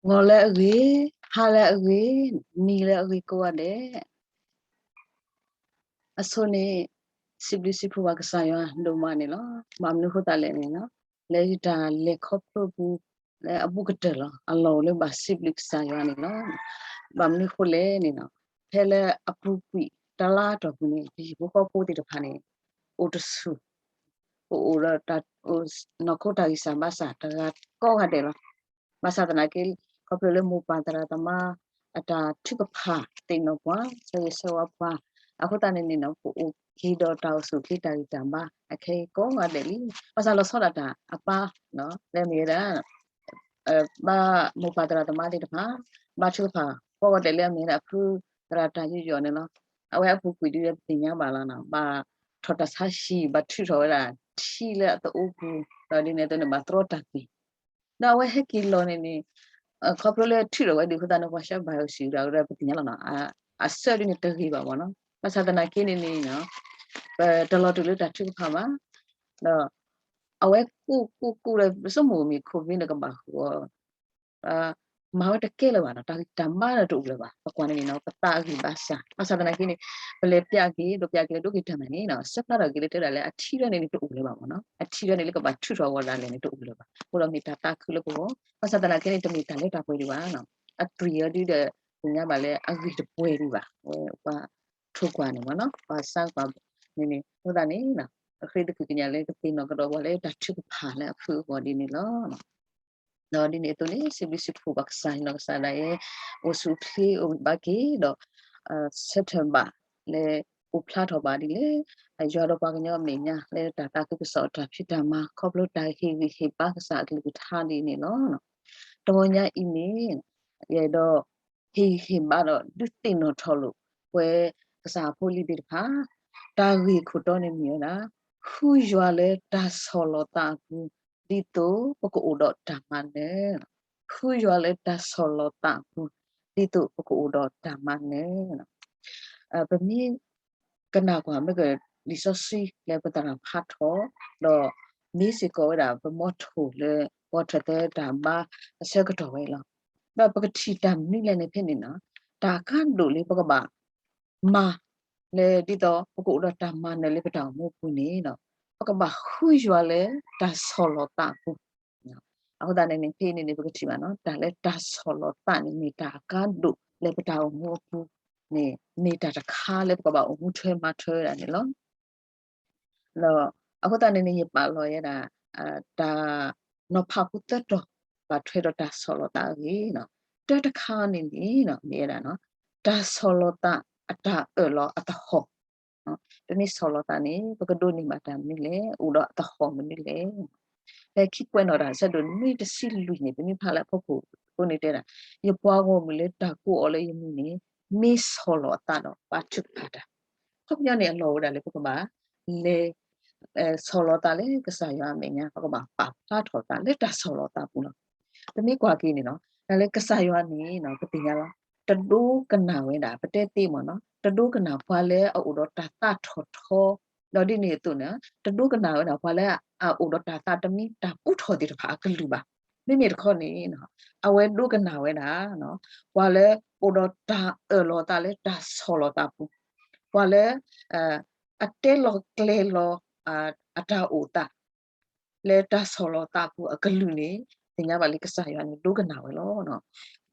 ဂီၤလၢအဂ့ၤ, ဟါလၢအဂ့ၤ, နံၤလၢအဂ့ၤကိးဂၤဒဲး, အဆိန့ၣ် စံးဘျုးစံးဖှိၣ်ဘၣ်ကစၢ်ယွၤဒိၣ်မးန့ၣ်လီၤ. ဘၣ်မနုၤအဃိသတးလဲၣ်န့ၣ်လီၤ, လၢယတၢ်လဲၤခီဖျိပူၤ လၢအဘူးကတၢၢ်လီၤ အလီၢ်အိၣ်လၢဘၣ်စံးဘျုးကစၢ်ယွၤန့ၣ်လီၤ. ဘၣ်မနုၤအဃိလဲၣ်န့ၣ်လီၤ, ဖဲလၢအပူၤကွံာ်တလါအတီၢ်ပူၤန့ၣ် ပဟံၣ်ဖိဃီဖိသ့ၣ်တဖၣ်န့ၣ် အိၣ်တဆူၣ်, ပအိၣ်ဒီးတၢ် နီၢ်ခိတၢ်ဂံၢ်စၢ်ဘါစၢ်တဂၤကိးဂၤဒဲးလီၤ. ဘၣ်ဆၣ်သနာ်က့ ခီဖျိလၢမိၢ်ပၢ်သရၣ်သမါ အတၢ်ထုကဖၣ်သ့ၣ်နီၣ်ပှၤ ဆၢဂ့ၤဆၢဝါပှၤ အဃိသတးန့ၣ်န့ၣ်လီၤ, ပအိၣ်က့ၤဒီးတၢ်အိၣ်ဆူၣ်အိၣ်ချ့တၢ်ဂံၢ်တၢ်ဘါ အခဲအံၤကိးဂၤဒဲးလံ. ဘၣ်ဆၣ်လီၤဆီဒၣ်တၢ်အပၢ် လၢအမ့ၢ်ဝဲဒၣ် ဘၣ်မိၢ်ပၢ်သရၣ်သမါသ့ၣ်တဖၣ် ဘါထုကဖၣ် ကိးဂၤဒဲးလၢအမ့ၢ်ဝဲဒၣ်အဖုသရၣ်တၢ်ယူးယီၣ်န့ၣ်လီၤ. အဝဲအပူၤကွံာ်ဒ်လဲၣ်ပသ့ၣ်ညါဘၣ်လီၤ, ဘၣ်ထီၣ်တၢ်ဆါဟံၣ် ဘၣ်ထုးထီၣ်ဝဲဒၣ်ထံလၢအသအိပူၤ, ဒီးဒ်န့ၣ်အသိးန့ၣ် ဘၣ်တြီတၢ်ကွံာ်, ဒီးအဝဲဟဲက့ၤလီၤန့ၣ်န့ၣ် ခီဖျိလၢထုးထီၣ်ဝဲဒ်အဃိသတးန့ၣ် ပှၤဆှၢဘၣ်စံးဒီး ပသ့ၣ်ညါလီၤနီၤ, အဆၢဒ်န့ၣ်တဂ့ၤဘၣ်မ့ၢ်နီၤ. ဘၣ်ဆၣ်သနာ်က့န့ၣ်န့ၣ် ပတလီၤတူာ်လၢတၢ်ထုကဖၣ်ဘၣ်, ဒီးအဝဲကူၣ်ကူၣ်ကူၣ်ဒီး ပဆိကမိၣ်မ့ၢ် COVID န့ၣ်ကဘၣ်ဃုာ်အီၤ မၤဝဲတကဲလၢၤဘၣ်နီၤ, တၢ်ဂံၢ်တၢ်ဘါဒီးတအိၣ်လၢၤဘၣ်, ပကွၢ်န့ၣ်န့ၣ်နီၤ ပသးအဂံၢ်ဘါစၢ်. ဘၣ်ဆၣ်သနာ်က့န့ၣ် ပလဲၤပျးက့ၤ ဒိးပျးက့ၤလၢဒိက့ၤတၢ်မၤန့ၣ်နီၤ ဆၢဖျါထီၣ်က့ၤလၢတဲဒၣ်လၢအထံဒၢန့ၣ်န့ၣ်တအိၣ်လၢၤဘၣ်မ့ၢ်နီၤ, အထံဒၢန့ၣ်လၢကဘၣ်ထုးထီၣ်အဂီၢ်ဒၣ်လဲာ်န့ၣ်တအိၣ်လၢၤဘၣ်, အဃိဒီးမ့ၢ်တၢ်သးခုလၢပဂီၢ်. ဘၣ်ဆၣ်သနာ်က့န့ၣ် တမ့ၢ်တၢ်လၢတၢ်ပှဲၤဒံးဘၣ်, အသွံၣ်အီၤဒ်ဒီး သ့ၣ်ညါဘၣ်လၢအဂ့ၤတပှဲၤဒံးဘၣ်, ပှၤထိၣ်ကွၢ်န့ၣ်မ့ၢ်နီၤ ပှၤစၢကွၢ်န့ၣ်န့ၣ် အဃိသတးန့ၣ် ပဃ့သကွံၢ်ကညးလၢကသ့ၣ်နီၣ်ကဒီးပှၤလၢတၢ်ထုကဖၣ်လၢအဖုအဂီၢ်ဒ်န့ၣ်လီၤ. ဒီးဒ်န့ၣ်အသိးန့ၣ် စံးဘျုးစံးဖှိၣ်ဘၣ်ကစၢ်ယွၤနီၤ, ကစၢ်ဒၣ်ယဲ အိၣ်ဆူၣ်အိၣ်ချ့အိၣ်ဘၣ်က့ၤဒီး ဆၢထၢၣ်ဘၣ်လၢ အိၣ်ဖျါထီၣ်ဘၣ်ဒ်လဲၣ် ယွၤဒီးပှၤကညီအမဲာ်ညါ လၢတၢ်သးခုကစီၣ်အတၢ်ဖံးတၢ်မၤ ခီဖျိတၢ်ဟ့ၣ်ဂံၢ်ဟ့ၣ်ဘါကစၢ်အကလုၢ်ကထါဒ်န့ၣ်လီၤ. တဂီၤညါအံၤန့ၣ် ယအဲၣ်ဒိး ဟ့ၣ်ဂံၢ်ဟ့ၣ်ဘါဒီးဒုးသ့ၣ်နီၣ်ထီၣ်လိာ် ပဝဲကစၢ်ဖိလံၤသ့ၣ်တဖၣ် တၢ်ဂ့ၢ်ခိၣ်တီန့ၣ်မ့ၢ်ဝဲဒၣ် ဃုယွၤလၢတၢ်ဆီၣ်လီၤသးအပူၤ ဒ်သိးပကအိၣ်ဒီးတၢ်မၤနၢၤ, ဃုယွၤလၢတၢ်ဆီၣ်လီၤသးအပူၤ ဒ်သိးပကအိၣ်ဒီးတၢ်မၤနၢၤ. ပမ့ၢ်ကနၣ်ကွၢ်မ့ၢ်က လံာ်စီဆှံလၢပသရၣ်ဖးထီၣ် ဒီးမ့ၢ်စ့ၢ်ကီးဝဲဒၣ် ပမီထိၣ်လၢ ပှၤထၢၣ်သၢတၢ်ဘါအဆၢကတီၢ်ဝဲလီၤ. ဒီးပကထံၣ်တၢ်မနုၤလဲၣ်န့ၣ်ဖဲန့ၣ်နီၤ တၢ်အကါဒိၣ်လၢပကဘၣ်မၤ လၢဒ်သိးပကအိၣ်ဒီးတၢ်မၤနၢၤလၢပတၢ်အိၣ်မူအပူၤန့ၣ်ဒီး ပကဘၣ်ဃုယွၤလၢတၢ်ဆီၣ်လီၤသးအပူၤ. အဃိသတးန့ၣ်န့ၣ် ဖဲအံၤန့ၣ်န့ၣ် ပကထံၣ်ဘၣ်နီၤ တၢ်လၢတၢ်ဆီၣ်လီၤသးန့ၣ် မ့ၢ်တၢ်အကါဒိၣ်လၢပတၢ်အိၣ်မူအပူၤန့ၣ် မ့ၢ်တၢ်တခါလၢပကဘၣ်အိၣ်မူထွဲမၤထွဲဝဲဒၣ်န့ၣ်လီၤ. ဒီးအဃိသတးန့ၣ်န့ၣ် ယပာ်လီၤဝဲဒၣ် တၢ်နီၤဖးဖိသၢတီၤ ဘၣ်ထွဲဒီးတၢ်ဆီၣ်လီၤသးအဂ့ၢ်နီၤ. တၢတခါန့ၣ်န့ၣ် မ့ၢ်ဝဲဒၣ် တၢ်ဆီၣ်လီၤသးအတၢ်အၢၣ်လီၤအသဟီၣ် ပမ့ၢ်ဆီၣ်လီၤသးန့ၣ် ပကဒိးန့ၢ်ဘၣ်တၢ်မနုၤလဲၣ်, အိၣ်ဒီးအသဟီၣ်မနုၤလဲၣ်. ဖဲခံကွဲးနီၣ်တၢ်ဆၢဒိၣ်နွံတဆံလွံၢ်န့ၣ် ပမ့ၢ်ဖးလၢအဖီခိၣ်အဃိန့ၣ်တဲဒၣ်, ယပှၤဂီၢ်မုၢ်လၢတၢ်ကိးအီၤလၢယမံၤန့ၣ် မ့ၢ်ဆီၣ်လီၤအသးဒီးဘါထုကဖၣ်တၢ်. အခီပညီန့ၣ် အလီၢ်ဝဲဒၣ်လၢပကဘၣ်လဲၤ ဆီၣ်လီၤသးလၢကစၢ်ယွၤအမဲာ်ညါ ပကဘၣ်ပာ်ဖျါထီၣ်သးလၢတၢ်ဆီၣ်လီၤသးပူၤလီၤ. ပမ့ၢ်ကွၢ်က့ၤန့ၣ်လီၤ တၢ်လၢကစၢ်ယွၤန့ၣ် ပသ့ၣ်ညါလီၤ တဒိကနၣ်ဝဲဒၣ် ပတဲသ့မ့ၢ်နီၤ တဒိကနၣ်ပှၤလၢအအိၣ်ဒီးတၢ်သးထီၣ်ထီ, ဒီးဒ်န့ၣ်အသိးန့ၣ် တဒိကနၣ်ဝဲဒၣ်ပှၤလၢအအိၣ်ဒီးတၢ်သးတမံတၢ်ပူထီၣ်သ့ၣ်တဖၣ်အကလုၢ်ဘၣ်. မ့မ့ၢ်တခီန့ၣ် အဝဲဒိကနၣ်ဝဲဒၣ် ပှၤလၢအိၣ်ဒီးတၢ်အၢၣ်လီၤသးလၢတၢ်ဆီၣ်လီၤသးပူၤ, ပှၤလၢ အတဲလီၤကျဲၤလီၤ အတၢ်အိၣ်သး လၢတၢ်ဆီၣ်လီၤသးပူၤအကလုၢ်န့ၣ် သ့ၣ်ညါဘၣ်လၢကစၢ်ယွၤန့ၣ်ဒိကနၣ်ဝဲလီၤ.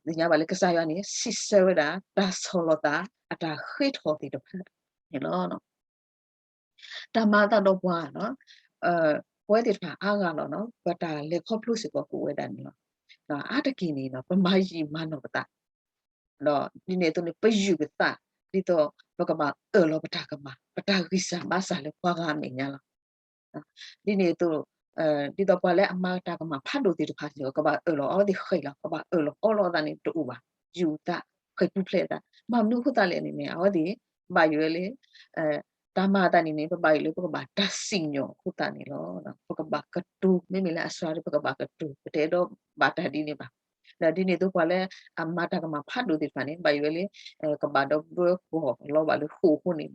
သ့ၣ်ညါဘၣ်လၢကစၢ်ယွၤန့ၣ် စံးဆၢဝဲဒၣ် တၢ်ဆီၣ်လီၤသး အတၢ်ဃ့ထီၣ်သ့ၣ်တဖၣ်န့ၣ်လီၤ. တၢ်မၤအသးဒီးပှၤ ပဝဲသ့ၣ်တဖၣ်အါဂၤလီၤနီၤ ပတၢ်လဲၤခီဖျိစ့ၢ်ကီးကအိၣ်ဝဲဒၣ်န့ၣ်လီၤ. အါတက့ၢ်န့ၣ် ပမၤယံာ်မၤနီၢ်ပသး ဒီးဒ်န့ၣ်အသိးန့ၣ် ပယူၢ်ပသး ဒ်သိးပကဘၣ်အၢၣ်လီၤပတၢ်ကမၣ် ပတၢ်ဂံၢ်စၢ်ဘါစၢ်လၢပှၤဂၤအမဲာ်ညါလီၤ. ဒ်န့ၣ်အသိး ဒ်သိးပှၤလၢအမၤတၢ်ကမၣ်ဖးဒိၣ်သ့ၣ်တဖၣ်စ့ၢ်ကီး ကဘၣ်အၢၣ်လီၤအဝဲသ့ၣ်ဃဲၤလီၤ ကဘၣ်အၢၣ်လီၤအီလီၤအသးန့ၣ်တအိၣ်ဘၣ်. ယူၢ်သး ဃဲၤပူၤဖျဲးသး ဘၣ်မနုၤအဃိသတးလဲၣ်န့ၣ်န့ၣ် အဝဲသ့ၣ် ဘၣ်ယိၣ်ဝဲလၢ တၢ်မၤအသးန့ၣ်န့ၣ် ပဘၣ်ယိၣ်လၢပကဘၣ်တၢ်စံၣ်ညီၣ်အဃိသတးန့ၣ်လီၤ. ပကဘၣ်ကတိၤ မ့မ့ၢ်လၢအစှၤဒီး ပကဘၣ်ကတိၤ ပတအဲၣ်ဒိးဘၣ်တၢ်ဒ်န့ၣ်ဘၣ်. ဒီးဒ်န့ၣ်အသိးပှၤလၢအမၤတၢ်ကမၣ်ဖးဒိၣ်သ့ၣ်တဖၣ်န့ၣ် ဘၣ်ယိၣ်ဝဲလၢ ကဘၣ်ဒီးဘၢကွီၢ်လီၤဘၣ်လၢဃိာ်အဃိန့ၣ်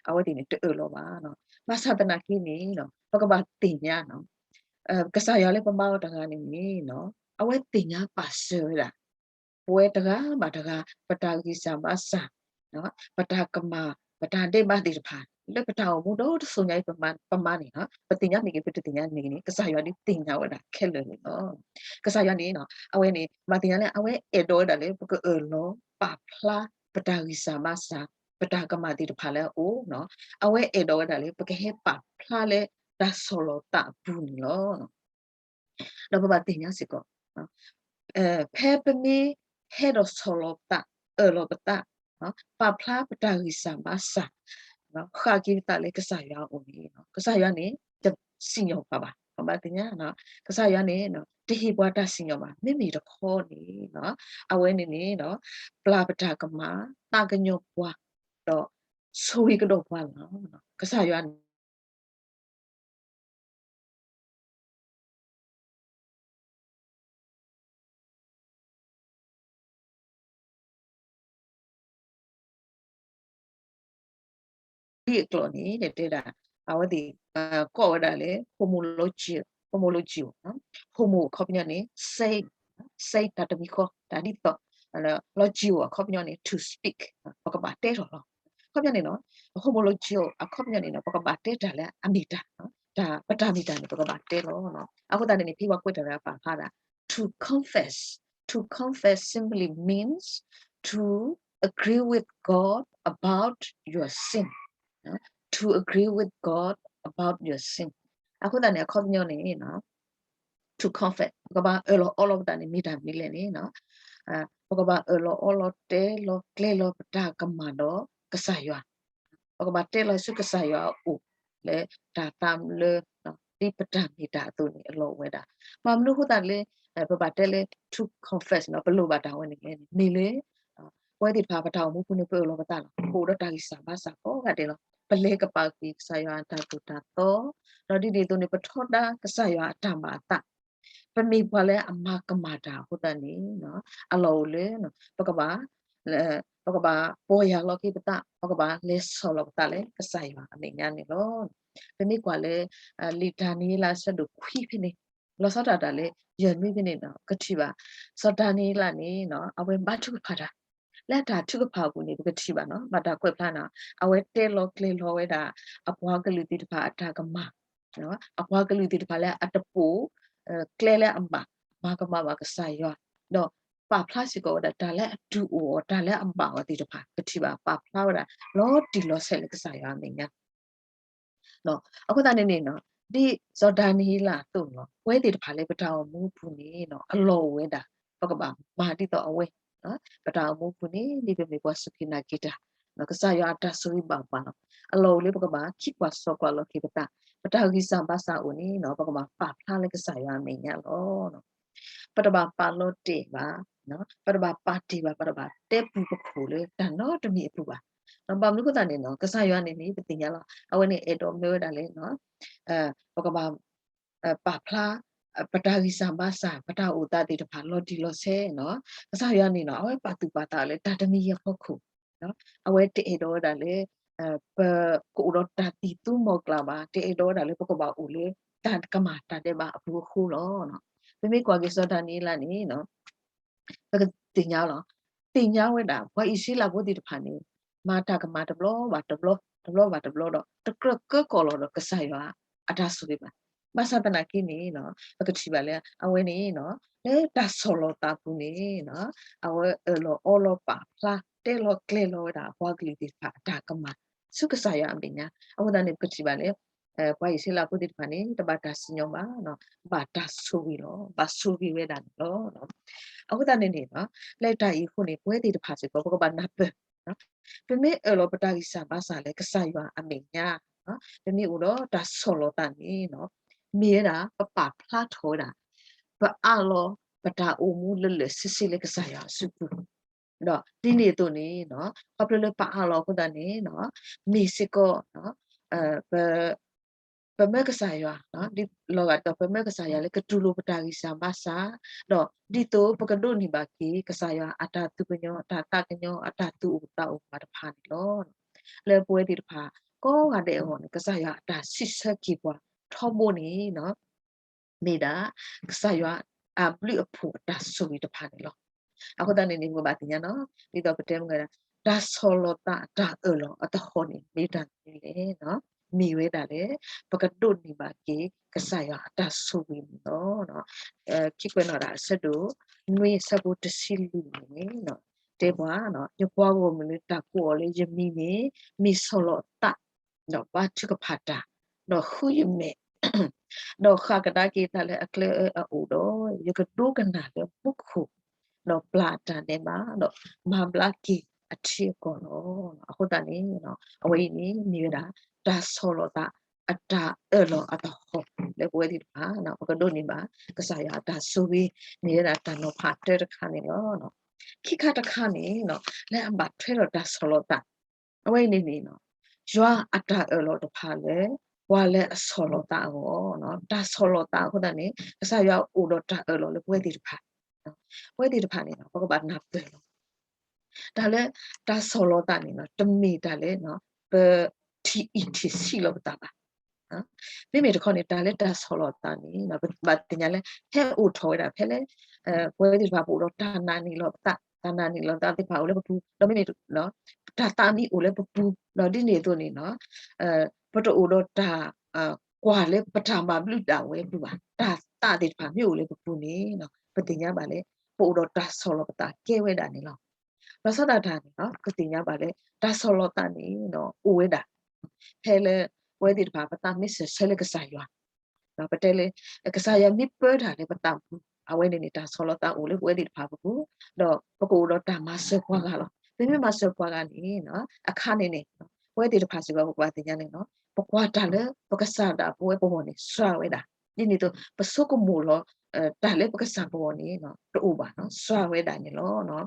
အဝဲသ့ၣ်န့ၣ်တအၢၣ်လီၤဘၣ်. ဘၣ်ဆၣ်သနာ်က့န့ၣ် ပကဘၣ်သ့ၣ်ညါ ကစၢ်ယွၤလၢပဘါအီၤတဂၤန့ၣ်န့ၣ် အဝဲသ့ၣ်ညါပာ်စၢၤဝဲဒၣ် ပဝဲတဂၤဘၣ်တဂၤ ပတၢ်ဂံၢ်စၢ်ဘါစၢ် ပတၢ်ကမၣ် ပတၢ်ဒဲးဘးသ့ၣ်တဖၣ် လၢပတၢ်အိၣ်မူဒီတစိၤညါအံၤ ပမၤန့ၣ် ပသ့ၣ်ညါမ့ၢ်ဂ့ၤ ပတသ့ၣ်ညါမ့ၢ်ဂ့ၤန့ၣ် ကစၢ်ယွၤဒုးသ့ၣ်ညါဝဲဒၣ်ခဲလၢာ်န့ၣ်လီၤ. ကစၢ်ယွၤန့ၣ် အဝဲန့ၣ် ဘၣ်သ့ၣ်ညါလၢ အဝဲအဲၣ်ဒိးဝဲဒၣ်လၢ ပကအၢၣ်လီၤပာ်ဖျါ ပတၢ်ဂံၢ်စၢ်ဘါစၢ် ပတၢ်ကမၣ်သ့ၣ်တဖၣ်လၢအအိၣ် အဝဲအဲၣ်ဒိးဝဲဒၣ်လၢ ပကဟဲပာ်ဖျါလၢတၢ်ဆီၣ်လီၤသးအပူၤန့ၣ်လီၤ. ဒီးပဘၣ်သ့ၣ်ညါစ့ၢ်ကီး ဖဲပမ့ၢ်ဟဲဒီးဆီၣ်လီၤပသး အၢၣ်လီၤပသး ပာ်ဖျါပတၢ်ဂံၢ်စၢ်ဘါစၢ် ဃၣ်က့ၤပသးလၢကစၢ်ယွၤအအိၣ်န့ၣ် ကစၢ်ယွၤန့ၣ် တစံၣ်ညီၣ်ပှၤဘၣ် ပဘၣ်သ့ၣ်ညါ ကစၢ်ယွၤန့ၣ် တဟ့ၣ်ပှၤတၢ်စံၣ်ညီၣ်ဘၣ် မ့မ့ၢ်တခီန့ၣ် အဝဲန့ၣ်န့ၣ် ပျၢ်ပတၢ်ကမၣ် သးကညီၤပှၤ ဒီးဆိၣ်ဂ့ၤကဒီးပှၤလီၤ. ကစၢ်ယွၤန့ၣ် ဒ်အကျိာ်န့ၣ် တဲဒၣ် အဝဲသ့ၣ် ကိးဝဲဒၣ်လၢ homology, homology, homo အခီပညီန့ၣ် say, say တၢ်တမံၤဃီ တၢ်ဒ်သိး logy အခီပညီန့ၣ် to speak ပကဘၣ်တဲထီၣ်လီၤ. အခီပညီန့ၣ်လီၤ homology အခီပညီန့ၣ်လီၤ ပကဘၣ်တဲတၢ်လၢအမ့ၢ်တၢ် တၢ် ပတၢ်မ့ၢ်တၢ်န့ၣ် ပကဘၣ်တဲလီၤ. အဃိသတးန့ၣ်န့ၣ် ဖဲပှၤကွဲးတၢ်လၢအပာ်ဖျါဒၣ် to confess, to confess simply means to agree with God about your sin, to agree with God about your sin. အဃိသတးန့ၣ် အခီပညီန့ၣ် to confess ပကဘၣ်အၢၣ်လီၤအီလီၤပသးန့ၣ် မ့ၢ်တၢ်မနုၤလဲၣ်န့ၣ် ပကဘၣ်အၢၣ်လီၤအီလီၤတဲလီၤကျဲလီၤပတၢ်ကမၣ်ဒီးကစၢ်ယွၤ ပကဘၣ်တဲလီၤဆူကစၢ်ယွၤအအိၣ် လၢတၢ်သးလၢ ဒ်ပတၢ်မ့ၢ်တၢ်အသိးန့ၣ် အလီၢ်အိၣ်ဝဲဒၣ်. ဘၣ်မနုၤအဃိသတးလၢ ပဘၣ်တဲလၢ to confess န့ၣ် ပလိၣ်ဘၣ်တၢ်ဝဲန့ၣ်လဲၣ်န့ၣ် မ့ၢ်လၢ ပဝဲသ့ၣ်တဖၣ်ပတၢ်အိၣ်မူပူၤန့ၣ် ပအၢၣ်လီၤပသးလီၤ. ပအိၣ်ဒီးတၢ်ဂံၢ်စၢ်ဘါစၢ်ကိးဂၤဒဲးလီၤ. ပလဲၤကပာ်က့ၤကစၢ်ယွၤအတၢ်သိၣ်တၢ်သီ ဒီးဒ်န့ၣ်အသိးန့ၣ် ပထီဒါကစၢ်ယွၤအတၢ်ဘၣ်အသး ပမ့ၢ်ပှၤလၢအမၤကမၣ်တၢ်အဃိသတးန့ၣ် အလီၢ်အိၣ်လၢ ပကဘၣ် ပကဘၣ်ပီၢ်ယၢ်လီၤက့ၤပသး ပကဘၣ်လဲၤဆီၣ်လီၤပသးလၢကစၢ်ယွၤအမဲာ်ညါန့ၣ်လီၤ. ပမ့ၢ်ကွၢ်လၢ လံာ်ဒၤနံးယ့လးအဆၢဒိၣ်ခွံဖဲန့ၣ် လီၤဆီဒၣ်တၢ်လၢ ယဲၢ်မံဖဲန့ၣ် ကထံၣ်ဘၣ် စီၤဒၤနံးယ့လးန့ၣ် အဝဲဘါထုကဖၣ်တၢ် လၢအတၢ်ထုကဖၣ်အပူၤန့ၣ် ပကထံၣ်ဘၣ်နီၤ ဘၣ်တၢ်ကွဲးဖျါနီၤ အဝဲတဲလီၤကျဲၤလီၤဝဲဒၣ် အပှၤကလုာ်သ့ၣ်တဖၣ်အတၢ်ကမၣ် အပှၤကလုာ်သ့ၣ်တဖၣ်လၢအတပိာ် ကျဲလၢအဘၣ် မၤကမၣ်ဘၣ်ကစၢ်ယွၤ ဒီးပာ်ဖျါစ့ၢ်ကီးဝဲဒၣ် တၢ်လၢအတုၤအိၣ်အီၤ တၢ်လၢအဘၣ်အီၤသ့ၣ်တဖၣ် ကထံၣ်ဘၣ်ပာ်ဖျါဝဲဒၣ် လီၤတံၢ်လီၤဆဲးလၢကစၢ်ယွၤအမဲာ်ညါ အဃိသတးန့ၣ်န့ၣ် ဒ်စီၤဒၤနံးယ့လးအသိးန့ၣ်လီၤ ပဝဲသ့ၣ်တဖၣ်လၢပတၢ်အိၣ်မူအပူၤန့ၣ် အလီၢ်အိၣ်ဝဲဒၣ် ပကဘၣ်မၤဒ်သိးအဝဲ ပတၢ်အိၣ်မူအပူၤန့ၣ် ဒ်ပမ့ၢ်ပှၤစူၢ်က့ၤနာ်က့ၤတၢ် ကစၢ်ယွၤအတၢ်ဆိၣ်ဂ့ၤဘၣ်ပှၤလီၤ. အလီၢ်အိၣ်လၢပကဘၣ်ခံကွၢ်စီကွၢ်လီၤက့ၤပသး ပတၢ်ဂံၢ်စၢ်ဘါစၢ်အိၣ်န့ၣ် ပကဘၣ်ပာ်ဖျါလၢကစၢ်ယွၤအမဲာ်ညါလီၤ. ပတဘၣ်ပာ်လီၤတဲာ်ဘၣ်, ပတဘၣ်ပာ်တ့ၢ်ဘၣ်, ပတဘၣ်တဲပူၤပခိၣ်လၢတၢ်နီတမံၤအပူၤဘၣ်. ဘၣ်မနုၤအဃိသတးန့ၣ် ကစၢ်ယွၤန့ၣ်န့ၣ် ပသ့ၣ်ညါလီၤ. အဝဲန့ၣ်အဲၣ်ဒိးမၢဝဲဒၣ်လၢ ပကဘၣ် ပာ်ဖျါ ပတၢ်ဂံၢ်စၢ်ဘါစၢ် ပတၢ်အိၣ်သးသ့ၣ်တဖၣ်လီၤတံၢ်လီၤဆဲးနီၤ. ကစၢ်ယွၤန့ၣ်နီၤ အဝဲပာ်သူၣ်ပာ်သးလၢတၢ်တမံၤအံၤအဖီခိၣ် အဝဲတအဲၣ်ဒိးဝဲဒၣ်လၢ ပကအိၣ်ဒီးတၢ်သံၣ်သူမီၤကျၢ်ဘၣ်, တအဲၣ်ဒိးဝဲဒၣ်လၢပကဘၣ်အိၣ်လၢ တၢ်ကမၣ်တၢ်ဒဲးဘးအပူၤအဃိလီၤ. ပမ့ၢ်ကွၢ်က့ၤစီၤဒၤနံးယ့လးန့ၣ် ပကသ့ၣ်ညါလီၤ. သ့ၣ်ညါဝဲဒၣ် ပှၤအံၣ်စရ့လးဖိသ့ၣ်တဖၣ်န့ၣ် မၤတၢ်ကမၣ်တဘျီဘၣ်တဘျီ, တဘျီဘၣ်တဘျီဒီး တကြၢးကၢကီၢ်လီၤဒီးကစၢ်ယွၤအတၢ်ဆိၣ်ဂ့ၤဘၣ်. ဘၣ်ဆၣ်သနာ်က့န့ၣ် ပကထံၣ်ဘၣ်လၢ အဝဲန့ၣ် လၢတၢ်ဆီၣ်လီၤသးပူၤန့ၣ် အဝဲအၢၣ်လီၤအီလီၤပာ်ဖျါ တဲလီၤကျဲၤလီၤဝဲဒၣ် အပှၤကလုာ်သ့ၣ်တဖၣ်အတၢ်ကမၣ် ဆူကစၢ်ယွၤအမဲာ်ညါ. အဃိသတးန့ၣ် ပကထံၣ်ဘၣ်လၢ ပှၤအံၣ်စရ့လးဖိသ့ၣ်တဖၣ်န့ၣ် တဘၣ်တၢ်စံၣ်ညီၣ်ဘၣ်, ဘၣ်တၢ်ဆိၣ်ဂ့ၤလီၤ, ဘၣ်ဆိၣ်ဂ့ၤဝဲဒၣ်န့ၣ်လီၤ. အဃိသတးန့ၣ်န့ၣ် လၢတၢ်အံၤအဃိန့ၣ် ပဝဲသ့ၣ်တဖၣ်စ့ၢ်ကီး ပကဘၣ်နၢ်ပၢၢ် ပမ့ၢ်အၢၣ်လီၤပတၢ်ဂံၢ်စၢ်ဘါစၢ်လၢကစၢ်ယွၤအမဲာ်ညါ, ပမ့ၢ်အိၣ်ဒီးတၢ်ဆီၣ်လီၤသးန့ၣ် မ့ၢ်ဝဲဒၣ် ပပာ်ဖျါထီၣ်ဝဲဒၣ် ပအးလီၤပတၢ်အိၣ်မူလၢလၢာ်ဆ့ဆ့လၢကစၢ်ယွၤအစုပူၤ, ဒီးဒ်န့ၣ်အသိးန့ၣ် ခီဖျိလၢပအးလီၤအဃိသတးန့ၣ် မ့ၢ်စ့ၢ်ကီး ပ ပမၢကစၢ်ယွၤ ဒ်လီၤဂာ်ဒ်သိး ပမၢကစၢ်ယွၤလၢကတူၢ်လိာ်ပတၢ်ဂံၢ်စၢ်ဘါစၢ်, ဒီးဒ်သိးပကဒိးန့ၢ်ဘၣ်က့ၤ ကစၢ်ယွၤအတၢ်သူၣ်ကညီၤ အတၢ်သးကညီၤ အတၢ်သူၣ်အိၣ်သးအိၣ်ပှၤတဖၣ်န့ၣ်လီၤ. လၢပဝဲသ့ၣ်တဖၣ် ကိးဂၤဒဲးအဂီၢ်န့ၣ် ကစၢ်ယွၤအတၢ်စံးဆၢက့ၤပှၤထီဘိန့ၣ် မ့ၢ်ဒၣ် ကစၢ်ယွၤအဘျုးအဖှိၣ်အတၢ်ဆိၣ်ဂ့ၤတဖၣ်န့ၣ်လီၤ. အဃိသတးန့ၣ်န့ၣ် ပကဘၣ်သ့ၣ်ညါနီၤ ဒ်သိးပတဲမုၢ်ဝဲဒၣ် တၢ်ဆီၣ်လီၤသးအတၢ်အၢၣ်လီၤအသဟီၣ်န့ၣ် မ့ၢ်တၢ်မနုၤလဲၣ်နီၤ. မ့ၢ်ဝဲဒၣ်လၢ ပကဒိးန့ၢ်ဘၣ်က့ၤကစၢ်ယွၤအတၢ်ဆိၣ်ဂ့ၤန့ၣ်လီၤ. ခံကွဲးနီၣ်တၢ်အဆၢဒိၣ် နွံအဆၢဖိတဆံလွံၢ်န့ၣ် တဲပှၤ ယကွၢ်ဂီၢ်မုၢ်လၢတၢ်ကိးအီၤလၢယမံၤန့ၣ် မ့ၢ်ဆီၣ်လီၤသး ဒီးဘါထုကဖၣ်တၢ်, ဒီးဃုယမဲာ်, ဒီးဃၣ်ကဒါက့ၤတၢ်လၢအကျဲအအိၣ်ဒီး ယကဒိကနၣ်လၢမူခိၣ်, ဒီးပျၢ်အတၢ်ဒဲးဘး, ဒီးမၤဘျါက့ၤအထံအကီၢ်လီၤ. အဃိသတးန့ၣ် အဝဲအံၤန့ၣ် မ့ၢ်ဝဲဒၣ် တၢ်ဆီၣ်လီၤသးအတၢ်အၢၣ်လီၤအသဟီၣ် လၢပဝဲသ့ၣ်တဖၣ် ပကဒိးန့ၢ်ဘၣ် ကစၢ်ယွၤအတၢ်ဆိၣ်ဂ့ၤ မ့ၢ်ဝဲဒၣ်တၢ်နီၤဖးတၢတခါန့ၣ်လီၤ. ခံခါတခါန့ၣ် လၢအဘၣ်ထွဲဒီးတၢ်ဆီၣ်လီၤသး အဝဲအံၤန့ၣ်န့ၣ် ယွၤအတၢ်အၢၣ်လီၤတဖၣ်လၢ ပှၤလၢအဆီၣ်လီၤသးအဂီၢ်, တၢ်ဆီၣ်လီၤသးအဃိသတးန့ၣ် ကစၢ်ယွၤအိၣ်ဒီးတၢ်အၢၣ်လီၤလၢပဝဲသ့ၣ်တဖၣ်, ပဝဲသ့ၣ်တဖၣ်န့ၣ် ပကဘၣ်နၢ်ပၢၢ်လီၤ. တၢ်လၢတၢ်ဆီၣ်လီၤသးန့ၣ် တမ့ၢ်တၢ်လၢ ပထံၣ်အံၣ်ထံၣ်ဆံးလီၤပသးဘၣ်. မ့မ့ၢ်တခီန့ၣ် တၢ်လၢတၢ်ဆီၣ်လီၤသးန့ၣ် ပဘၣ်သ့ၣ်ညါလၢ ဟဲအိၣ်ထီၣ်ဝဲဒၣ်ဖဲလၢ ပဝဲသ့ၣ်တဖၣ်ပအိၣ်ဒီးတၢ်နာ်န့ၢ်လီၤပသး, တၢ်နာ်န့ၢ်လီၤသးသ့ၣ်တဖၣ်အိၣ်လၢပပူၤ, ဒီးမ့မ့ၢ် တၢ်သးမ့ၢ်အိၣ်လၢပပူၤ ဒီးဒ်န့ၣ်အသိးန့ၣ် ပတအိၣ်ဒီးတၢ်ကွၢ်လၢပတၢ်မၤဘျုးဒၣ်ဝဲပူၤဘၣ်. တၢ်သးသ့ၣ်တဖၣ်မ့ၢ်အိၣ်လၢပပူၤန့ၣ် ပသ့ၣ်ညါဘၣ်လၢ ပအိၣ်ဒီးတၢ်ဆီၣ်လီၤပသးကဲဝဲဒၣ်န့ၣ်လီၤ. လီၤဆီဒၣ်တၢ်န့ၣ် ပသ့ၣ်ညါဘၣ်လၢ တၢ်ဆီၣ်လီၤသးန့ၣ် အိၣ်ဝဲဒၣ် ဖဲလၢ ပဝဲသ့ၣ်တဖၣ် ပသးမ့ၢ်စၢၤဆၢလၢကစၢ်ယွၤ ပတဲလၢ ကစၢ်ယွၤမ့ၢ်ပၢတၢ်လၢပသးပူၤ အဝဲန့ၣ်န့ၣ် တၢ်ဆီၣ်လီၤသးအိၣ်လၢပဝဲသ့ၣ်တဖၣ်ပပူၤ, ဒီးပကအိၣ်ဒီးတၢ်မၤစၢၤပှၤဂၤလီၤ. ပမ့ၢ်မၤစၢၤပှၤဂၤန့ၣ် အခါန့ၣ်န့ၣ် ပဝဲသ့ၣ်တဖၣ်စ့ၢ်ကီး ပကဘၣ်သ့ၣ်ညါန့ၣ် ပကွၢ်တၢ်လၢပကစၢ်ဒၣ်ပဝဲပဂီၢ်န့ၣ် စှၤဝဲဒၣ်. ဒ်န့ၣ်အသိး ပဆိကမိၣ်လီၤ တၢ်လၢပကစၢ်ပဂီၢ်န့ၣ် တအိၣ်ဘၣ် စှၤဝဲဒၣ်န့ၣ်လီၤ.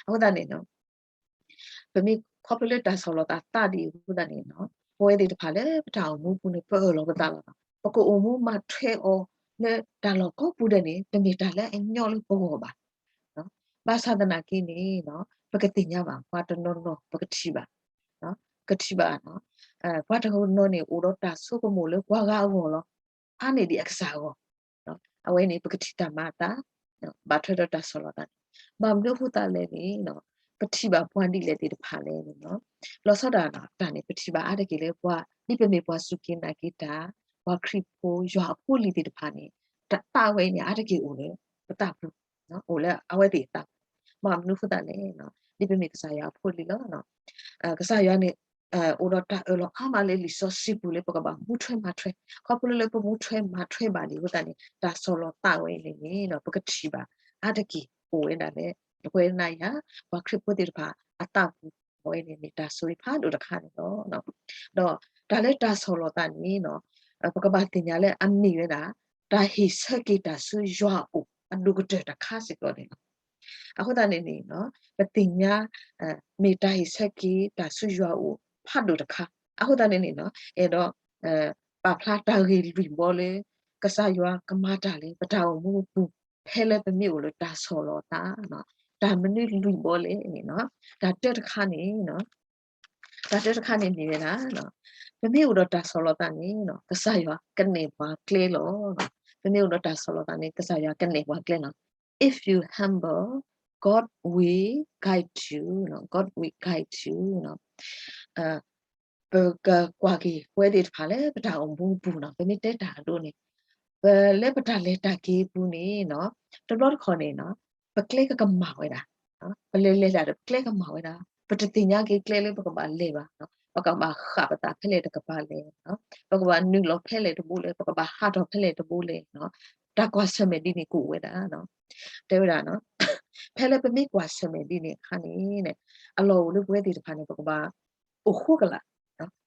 အဃိသတးန့ၣ် ပမ့ၢ်ခီဖျိလၢတၢ်ဆီၣ်လီၤသးသးဒ်အံၤအဃိသတးန့ၣ် ပဝဲသ့ၣ်တဖၣ်လၢပတၢ်အိၣ်မူပူၤန့ၣ် ပအၢၣ်လီၤပသးလီၤ. ပကအိၣ်မူမၤထွဲအီၤလၢတၢ်လီၢ်ကိးပူၤဒဲးန့ၣ် တမ့ၢ်တၢ်လၢအညီလၢပဂီၢ်ဘၣ်. ဘၣ်ဆၣ်သနာ်က့န့ၣ် ပကသ့ၣ်ညါဘၣ် ပှၤတနီၤနီၤ ပကထံၣ်ဘၣ် ကထံၣ်ဘၣ် ပှၤတနီၤနီၤန့ၣ် အိၣ်ဒီးတၢ်ဆိကမိၣ်လၢပှၤဂၤအဂီၢ်လီၤ. အါန့ၢ်ဒံးအကစၢ်အဂီၢ် အဝဲန့ၣ် ပကထံၣ်တၢ်မၤအသး ဘၣ်ထွဲဒီးတၢ်ဆီၣ်လီၤသးန့ၣ် ဘၣ်မနုၤအဃိသတးလဲၣ်န့ၣ် ပထံၣ်ဘၣ်ပှၤဒ်လဲၣ်သ့ၣ်တဖၣ်လဲၣ်န့ၣ် လီၤဆီဒၣ်တၢ်န့ၣ် ပထံၣ်ဘၣ်အါတက့ၢ်လၢပှၤ ဒ်ပမ့ၢ်ပှၤစူၢ်က့ၤနာ်က့ၤတၢ် ပှၤခရံာ်ဖိ ယွၤအဖိအလံၤသ့ၣ်တဖၣ်န့ၣ် တၢ်သးဝဲန့ၣ် အါတက့ၢ်အိၣ်လၢပသးပူၤ အိၣ်လၢအဝဲသ့ၣ်အသးပူၤ ဘၣ်မနုၤအဃိသတးလဲၣ် ဒ်ပမ့ၢ်ကစၢ်ယွၤအဖိအလံၤလီၤ. ကစၢ်ယွၤန့ၣ် အိၣ်ဒီးတၢ်အၢၣ်လီၤအါမးလၢလံာ်စီဆှံပူၤလၢပကဘၣ်မူထွဲမၤထွဲ, ခီဖျိလၢပမူထွဲမၤထွဲဘၣ်ဒံးအဃိသတးန့ၣ် တၢ်ဆီၣ်လီၤသးဝဲန့ၣ်န့ၣ် ပကထံၣ်ဘၣ် အါတက့ၢ်အိၣ်ဝဲဒၣ်လၢ ပဝဲနၤယၤ ပှၤခရံာ်ဖိသ့ၣ်တဖၣ်အသးပူၤ အဝဲန့ၣ်မ့ၢ်တၢ်ဆိၣ်ဂ့ၤဖးဒိၣ်တခါန့ၣ်လီၤ. ဒီးတၢ်လၢတၢ်ဆီၣ်လီၤသးန့ၣ် ပကဘၣ်သ့ၣ်ညါလၢအမ့ၢ်ဝဲဒၣ် တၢ်ဟ့ၣ်ဆၢက့ၤတၢ်ဆူယွၤအအိၣ်အဒိၣ်ကတၢၢ်တခါစ့ၢ်ကီးန့ၣ်လီၤ. အဃိသတးန့ၣ်န့ၣ် ပသ့ၣ်ညါ မ့ၢ်တၢ်ဟ့ၣ်ဆၢက့ၤတၢ်ဆူယွၤအအိၣ်ဖးဒိၣ်တခါ အဃိသတးန့ၣ်န့ၣ် အဲၣ်ဒိး ပာ်ဖျါတၢ်ဂ့ၢ်လွံၢ်ဘီလၢ ကစၢ်ယွၤကမၤတၢ်လၢပတၢ်အိၣ်မူအပူၤ ဖဲလၢပမ့ၢ်အိၣ်လၢတၢ်ဆီၣ်လီၤသး တၢ်မနုၤလွံၢ်ဘီလဲၣ်န့ၣ် တၢ်တၢတခါန့ၣ် တၢ်တၢတခါန့ၣ်မ့ၢ်ဝဲဒၣ် ပမ့ၢ်အိၣ်ဒီးတၢ်ဆီၣ်လီၤသးန့ၣ် ကစၢ်ယွၤကနဲၣ်ပှၤကျဲလီၤ. ပမ့ၢ်အိၣ်ဒီးတၢ်ဆီၣ်လီၤသးန့ၣ် ကစၢ်ယွၤကနဲၣ်ပှၤကျဲလီၤ. If you humble, God will guide you, God will guide you. ပကကွၢ်က့ၤပဝဲသ့ၣ်တဖၣ်လၢပတၢ်အိၣ်မူအပူၤန့ၣ် ပမ့ၢ်တဲတၢ်အဒိန့ၣ် ပလၢပတၢ်လဲၤတၢ်က့ၤအပူၤန့ၣ် တဘျီတခီၣ်န့ၣ် ပကျဲကကမၣ်ဝဲဒၣ် ပလဲၤလဲၤဒၣ်ဒီးပကျဲကမၣ်ဝဲဒၣ် ပတသ့ၣ်ညါက့ၤကျဲလၢပကဘၣ်လဲၤဘၣ် ပကဘၣ်ဃၣ်ပသးဖဲလဲၣ်တကပၤလဲၣ် ပကဘၣ်နုာ်လီၤဖဲလဲၣ်တဘိလဲၣ် ပကဘၣ်ဟးထီၣ်ဖဲလဲၣ်တဘိလဲၣ် တၢ်ကွၢ်ဆၢၣ်မဲာ်ဒ်န့ၣ်ကအိၣ်ဝဲဒၣ် တဲဝဲဒၣ် ဖဲလၢပမ့ၢ်ကွၢ်ဆၢၣ်မဲာ်ဒ်န့ၣ်အခါန့ၣ် အလီၢ်အိၣ်လၢပဝဲသ့ၣ်တဖၣ်န့ၣ် ပကဘၣ်အိၣ်ဃိကလာ်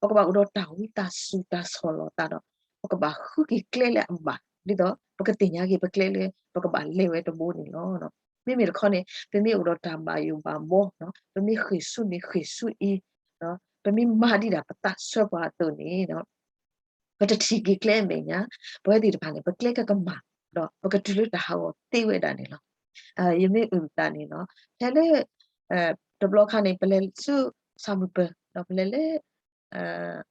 ပကဘၣ်အိၣ်ဒီးတၢ်ဝံသးစူၤတၢ်ဆီၣ်လီၤသးဒီး ပကဘၣ်ဃုက့ၤကျဲလၢအဘၣ် ဒ်သိးပကသ့ၣ်ညါက့ၤပကျဲလၢ ပကဘၣ်လဲၤဝဲတဘိန့ၣ်လီၤ. မ့မ့ၢ်တခီန့ၣ် ပမ့ၢ်အိၣ်ဒီးတၢ်ဘၣ်ယိၣ်ဘၣ်ဘီ ပမ့ၢ်ဃ့ၢ်ဆူၣ်န့ၣ်ဃ့ၢ်ဆူၣ်အံၤ ပမ့ၢ်မၤဒံးဒၣ်ပသးဆၢပှၤအသိးန့ၣ် ပတထံၣ်က့ၤကျဲအမဲာ်ညါ ပဝဲသ့ၣ်တဖၣ်န့ၣ် ပကျဲကကမၣ် ဒီးပကတုၤလၢတၢ်ဟးဂီၤသ့ဝဲဒၣ်န့ၣ်လီၤ. ယမ့ၢ်အုၣ်သးန့ၣ် ဖဲလၢ တဘျီခါန့ၣ် ပလဲၤဆူ ဆၣ်မုၢ်ပၢၤ ဒီးပလဲၤလၢ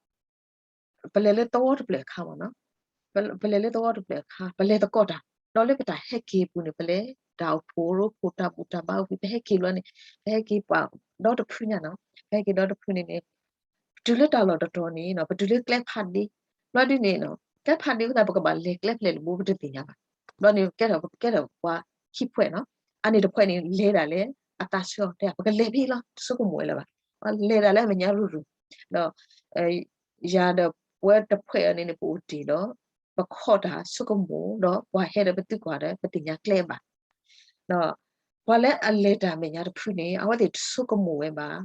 ပလဲၤလၢသဝီတဖျၢၣ်အခါမ့ၢ်နီၤ, ပလဲၤလၢသဝီတဖျၢၣ်အခါ ပလဲၤသကိးတၢ် ဒီးလၢပတၢ်ဟဲက့ၤအပူၤန့ၣ် ပလဲၤ တၢ်အိၣ်ဖှိၣ်ရိဖှိၣ် တၢ်ဘူၣ်တၢ်ဘါအိၣ်ဖှိၣ် ပဟဲက့ၤဘျီန့ၣ် ပဟဲက့ၤပှၤဒီတဖုညါနီၤ, ပဟဲက့ၤဒီတဖုန့ၣ်န့ၣ် ပတုၤလၢတၢ်လီၢ်တတီၤန့ၣ်နီၤ ပတုၤလၢကျဲဖးဒ့ ဘျီဒ်န့ၣ်နီၤ ကျဲဖးဒ့အဃိသတး ပကဘၣ်လဲၤကျဲဖဲလဲၣ်တဘိ ပတသ့ၣ်ညါဘၣ်. ဘျီန့ၣ် ကဲထီၣ် ကဲထီၣ်ပှၤခံဖှဲၣ်နီၤ, အန့ၣ်တဖှဲၣ်န့ၣ် လဲၤဒၣ်လၢအသးဆၢအီၤ တဲ ပကလဲၤဖဲလီၤ တဆိကမိၣ်ဝဲလၢၤဘၣ်, လဲၤဒၣ်လၢအမဲာ်ညါရူၤရူၤ, ဒီး ယၤဒီးပဝဲတဖှဲၣ်အံၤန့ၣ်န့ၣ် ပအိၣ်တ့ၢ်ဒီး ပခီၣ်တၢ်ဆိကမိၣ် ဒီးပှၤဟဲဒီးပသံကွၢ်ဒီး ပသ့ၣ်ညါကျဲဘၣ်. ဒီးပှၤလၢအလဲၤတၢ်မဲာ်ညါတဖုန့ၣ် အဝဲသ့ၣ်တဆိကမိၣ်ဝဲဘၣ်,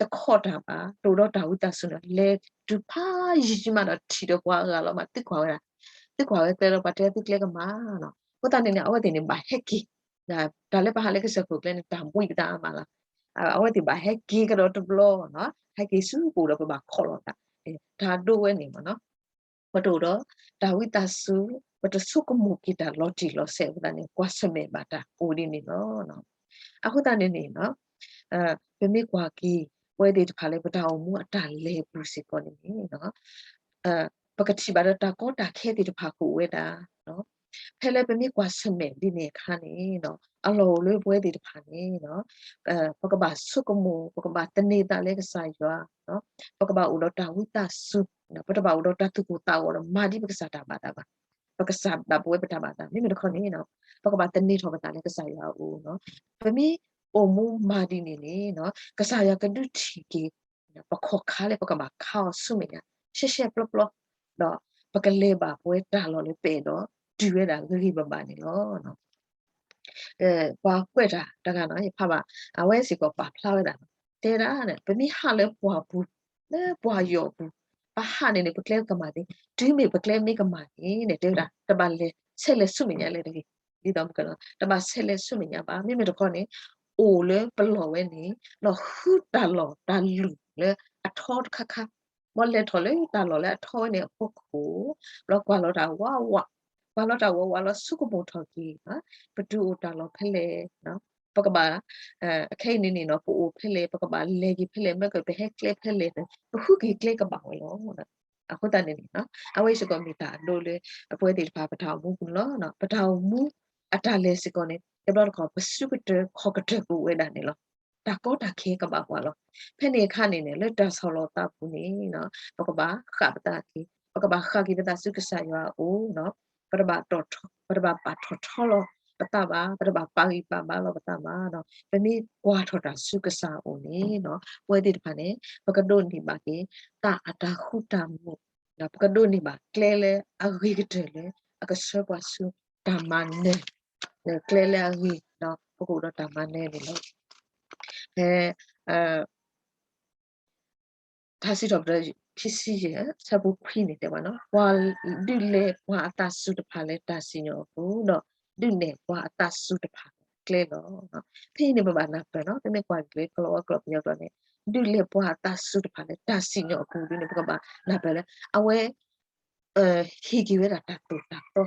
တခီၣ်တၢ်ဘၣ်, တအိၣ်ဒီးတၢ်ဝံသးစူၤန့ၣ် လဲၤတုၤဖးယံာ်ယံာ်မးဒီးထံၣ်ဒီးပှၤအဂၤလီၤမး သံကွၢ်ဝဲဒၣ်, သံကွၢ်ဝဲကျဲလီၤ ပှၤတဲသံကျဲကမၣ်လီၤ. အဃိသတးန့ၣ်န့ၣ် အဝဲသ့ၣ်န့ၣ်ဘၣ်ဟဲက့ၤ, တၢ်လၢပဟးလၢကစၢၢ်ခိၣ်ကျဲန့ၣ် တၢ်ဘှံးပသးအါမးလီၤ. အဝဲသ့ၣ်ဘၣ်ဟဲက့ၤကဒီးတဘျီနီၤ, ဟဲက့ၤဆူပအိၣ်ဒီးပဘၣ်ခီၣ်လီၤသး, တၢ်ဒိဝဲန့ၣ်မးနီၤ ပတအိၣ်ဒီးတၢ်ဝံသးစူၤ, ပတဆိကမိၣ်က့ၤတၢ်လီၤတံၢ်လီၤဆဲးအဃိသတးန့ၣ် ကွၢ်ဆၢၣ်မဲာ်ဘၣ်တၢ်အိၣ်ဒ်န့ၣ်လီၤ. အဃိသတးန့ၣ်န့ၣ်နီၤ, ပမ့ၢ်ကွၢ်က့ၤ ပဝဲသ့ၣ်တဖၣ်လၢပတၢ်အိၣ်မူအတၢ်လဲၤအပူၤစ့ၢ်ကီးန့ၣ်န့ၣ် ပကထံၣ်ဘၣ်ဒီးတၢ်ကီတၢ်ခဲသ့ၣ်တဖၣ်ကအိၣ်ဝဲဒၣ်, ဖဲလၢပမ့ၢ်ကွၢ်ဆၢၣ်မဲာ်ဒ်န့ၣ်အခါန့ၣ် အလီၢ်အိၣ်လၢပဝဲသ့ၣ်တဖၣ်န့ၣ် ပကဘၣ်ဆိကမိၣ်, ပကဘၣ်သန့ၤသးလၢကစၢ်ယွၤ, ပကဘၣ်အိၣ်ဒီးတၢ်ဝံသးစူၤ, ပတဘၣ်အိၣ်ဒီးတၢ်သူၣ်ကိၢ်သးဂီၤဒီးမၤဒ်ပကစၢ်တၢ်ဘၣ်သးဘၣ်, ပကစၢ်ဘၣ်ပဝဲပတၢ်ဘၣ်သး, မ့မ့ၢ်တခီန့ၣ် ပကဘၣ်သန့ၤထီၣ်ပသးလၢကစၢ်ယွၤအအိၣ်, ပမ့ၢ်အိၣ်မူမၤဒ်န့ၣ်န့ၣ် ကစၢ်ယွၤကဒုးထံၣ်က့ၤ ပခီၣ်ခါလၢပကဘၣ်ခါအီၤဆူမဲာ်ညါ ရှဲရှဲပျီပျီ, ဒီးပကလဲၤဘၣ်ပဝဲတၢ်လီၢ်လၢပအဲၣ်ဒိးတုၤဝဲဒၣ်ဂ့ၤဂ့ၤဘၣ်ဘၣ်န့ၣ်လီၤ. ပှၤကွဲးတၢ်တဂၤနီၤ ယဖးဘၣ်, အဝဲစ့ၢ်ကီးပာ်ဖျါဝဲဒၣ်, တဲဒၣ်န့ၣ် ပမ့ၢ်ဟးလၢပှၢ်ပူၤ, လၢပှၢ်ယီၢ်ပူၤ, ပဟးန့ၣ်န့ၣ် ပကျဲကမၣ်သ့, တုၤမ့ၢ်ပကျဲမ့ၢ်ကမၣ်န့ၣ် တဲဝဲဒၣ် တဘၣ်လဲၤဆဲးလဲၤဆူမဲာ်ညါလၢတဂ့ၤ, ဒ်သိး တဘၣ်ဆဲးလဲၤဆူမဲာ်ညါဘၣ်, မ့မ့ၢ်တခီန့ၣ် အိၣ်လၢပလီၢ်ဝဲန့ၣ် ဒီးဃုတၢ်လီၢ်တၢ်လုၢ်လၢအထီတခါခါ, ဘၣ်လဲၤထီၣ်လၢတၢ်လီၢ်လၢအထီဝဲန့ၣ်အဖီခိၣ်, ဘၣ်ကွၢ်လီၤတၢ်ဝးဝး, ကွၢ်လီၤတၢ်ဝးဝးလီၤ ဆိကမိၣ်ထီၣ်က့ၤ, ပတုၤအိၣ်တၢ်လီၢ်ဖဲလဲၣ်, ပကဘၣ်, အခဲအံၤန့ၣ်န့ၣ်နီၤ ပအိၣ်ဖဲလဲၣ် ပကဘၣ်လဲၤက့ၤဖဲလဲၣ် မ့ၢ်ကပဟဲကျဲဖဲလဲၣ်န့ၣ် ပဃုက့ၤကျဲကဘၣ်ဝဲလီၤ. အဃိသတးန့ၣ်န့ၣ် အဝဲစ့ၢ်ကီးမ့ၢ်တၢ်အဒိလၢ အပဝဲသ့ၣ်တဖၣ်ပတၢ်အိၣ်မူပူၤန့ၣ်လီၤ. ပတၢ်အိၣ်မူအတၢ်လဲၤစ့ၢ်ကီးန့ၣ် တဘျီတခီၣ် ပစုကတၢၢ်ခီၣ်ကတၢၢ်ကအိၣ်ဝဲဒၣ်န့ၣ်လီၤ. တၢ်ကီတၢ်ခဲကဘၣ်ပှၤလီၤ. ဖဲန့ၣ်အခါန့ၣ်န့ၣ် လၢတၢ်ဆီၣ်လီၤသးပူၤန့ၣ် ပကဘၣ်ဃၣ်ပသးက့ၤ, ပကဘၣ်ဃၣ်က့ၤပသးဆူကစၢ်ယွၤအအိၣ်, ပတဘၣ်ပာ်ထီၣ်ထီလီၤပသးဘၣ်, ပတဘၣ်ပာ်ဂံၢ်ပာ်ဘါလီၤပသးဘၣ်. ပမ့ၢ်ကွၢ်ထီၣ်တၢ်ဆူကစၢ်အအိၣ်န့ၣ် ပဝဲသ့ၣ်တဖၣ်န့ၣ် ပကဒိးန့ၢ်ဘၣ်က့ၤ သးအတၢ်ဃူတၢ်မုာ်, ပကဒိးန့ၢ်ဘၣ်ကျဲလၢအဂ့ၤကတၢၢ်လၢ အကဆှၢပှၤဆူတၢ်မၤနၢၤ, ကျဲလၢအဂ့ၤ ပကအိၣ်ဒီးတၢ်မၤနၢၤန့ၣ်လီၤ. ဖဲ ထါစံးထီၣ်ပတြၢၤ ခံဆံယဲၢ် ဆၢဖိခွံန့ၣ်တဲဘၣ်နီၤ, ပှၤဒုးလဲၤပှၤအသးစူၤတဖၣ်လၢတၢ်စံၣ်ညီၣ်အပူၤ, ဒီးဒုးနဲၣ်ပှၤအသးစူၤတဖၣ်ကျဲလီၤ. ဖဲအံၤန့ၣ် ပဘၣ်နၢ်ပၢၢ်နီၤ, ပမ့ၢ်ကွၢ်က့ၤလၢကီၢ်လီၤဝါကျိာ်ပယီၤကျိာ်န့ၣ်, ဒုးလဲၤပှၤအသးစူၤတဖၣ်လၢတၢ်စံၣ်ညီၣ်အပူၤဒ်န့ၣ် ပကဘၣ်နၢ်ပၢၢ်လၢ အဝဲ ဟ့ၣ်က့ၤဝဲဒၣ်တၢ်သိၣ်တၢ်သီ,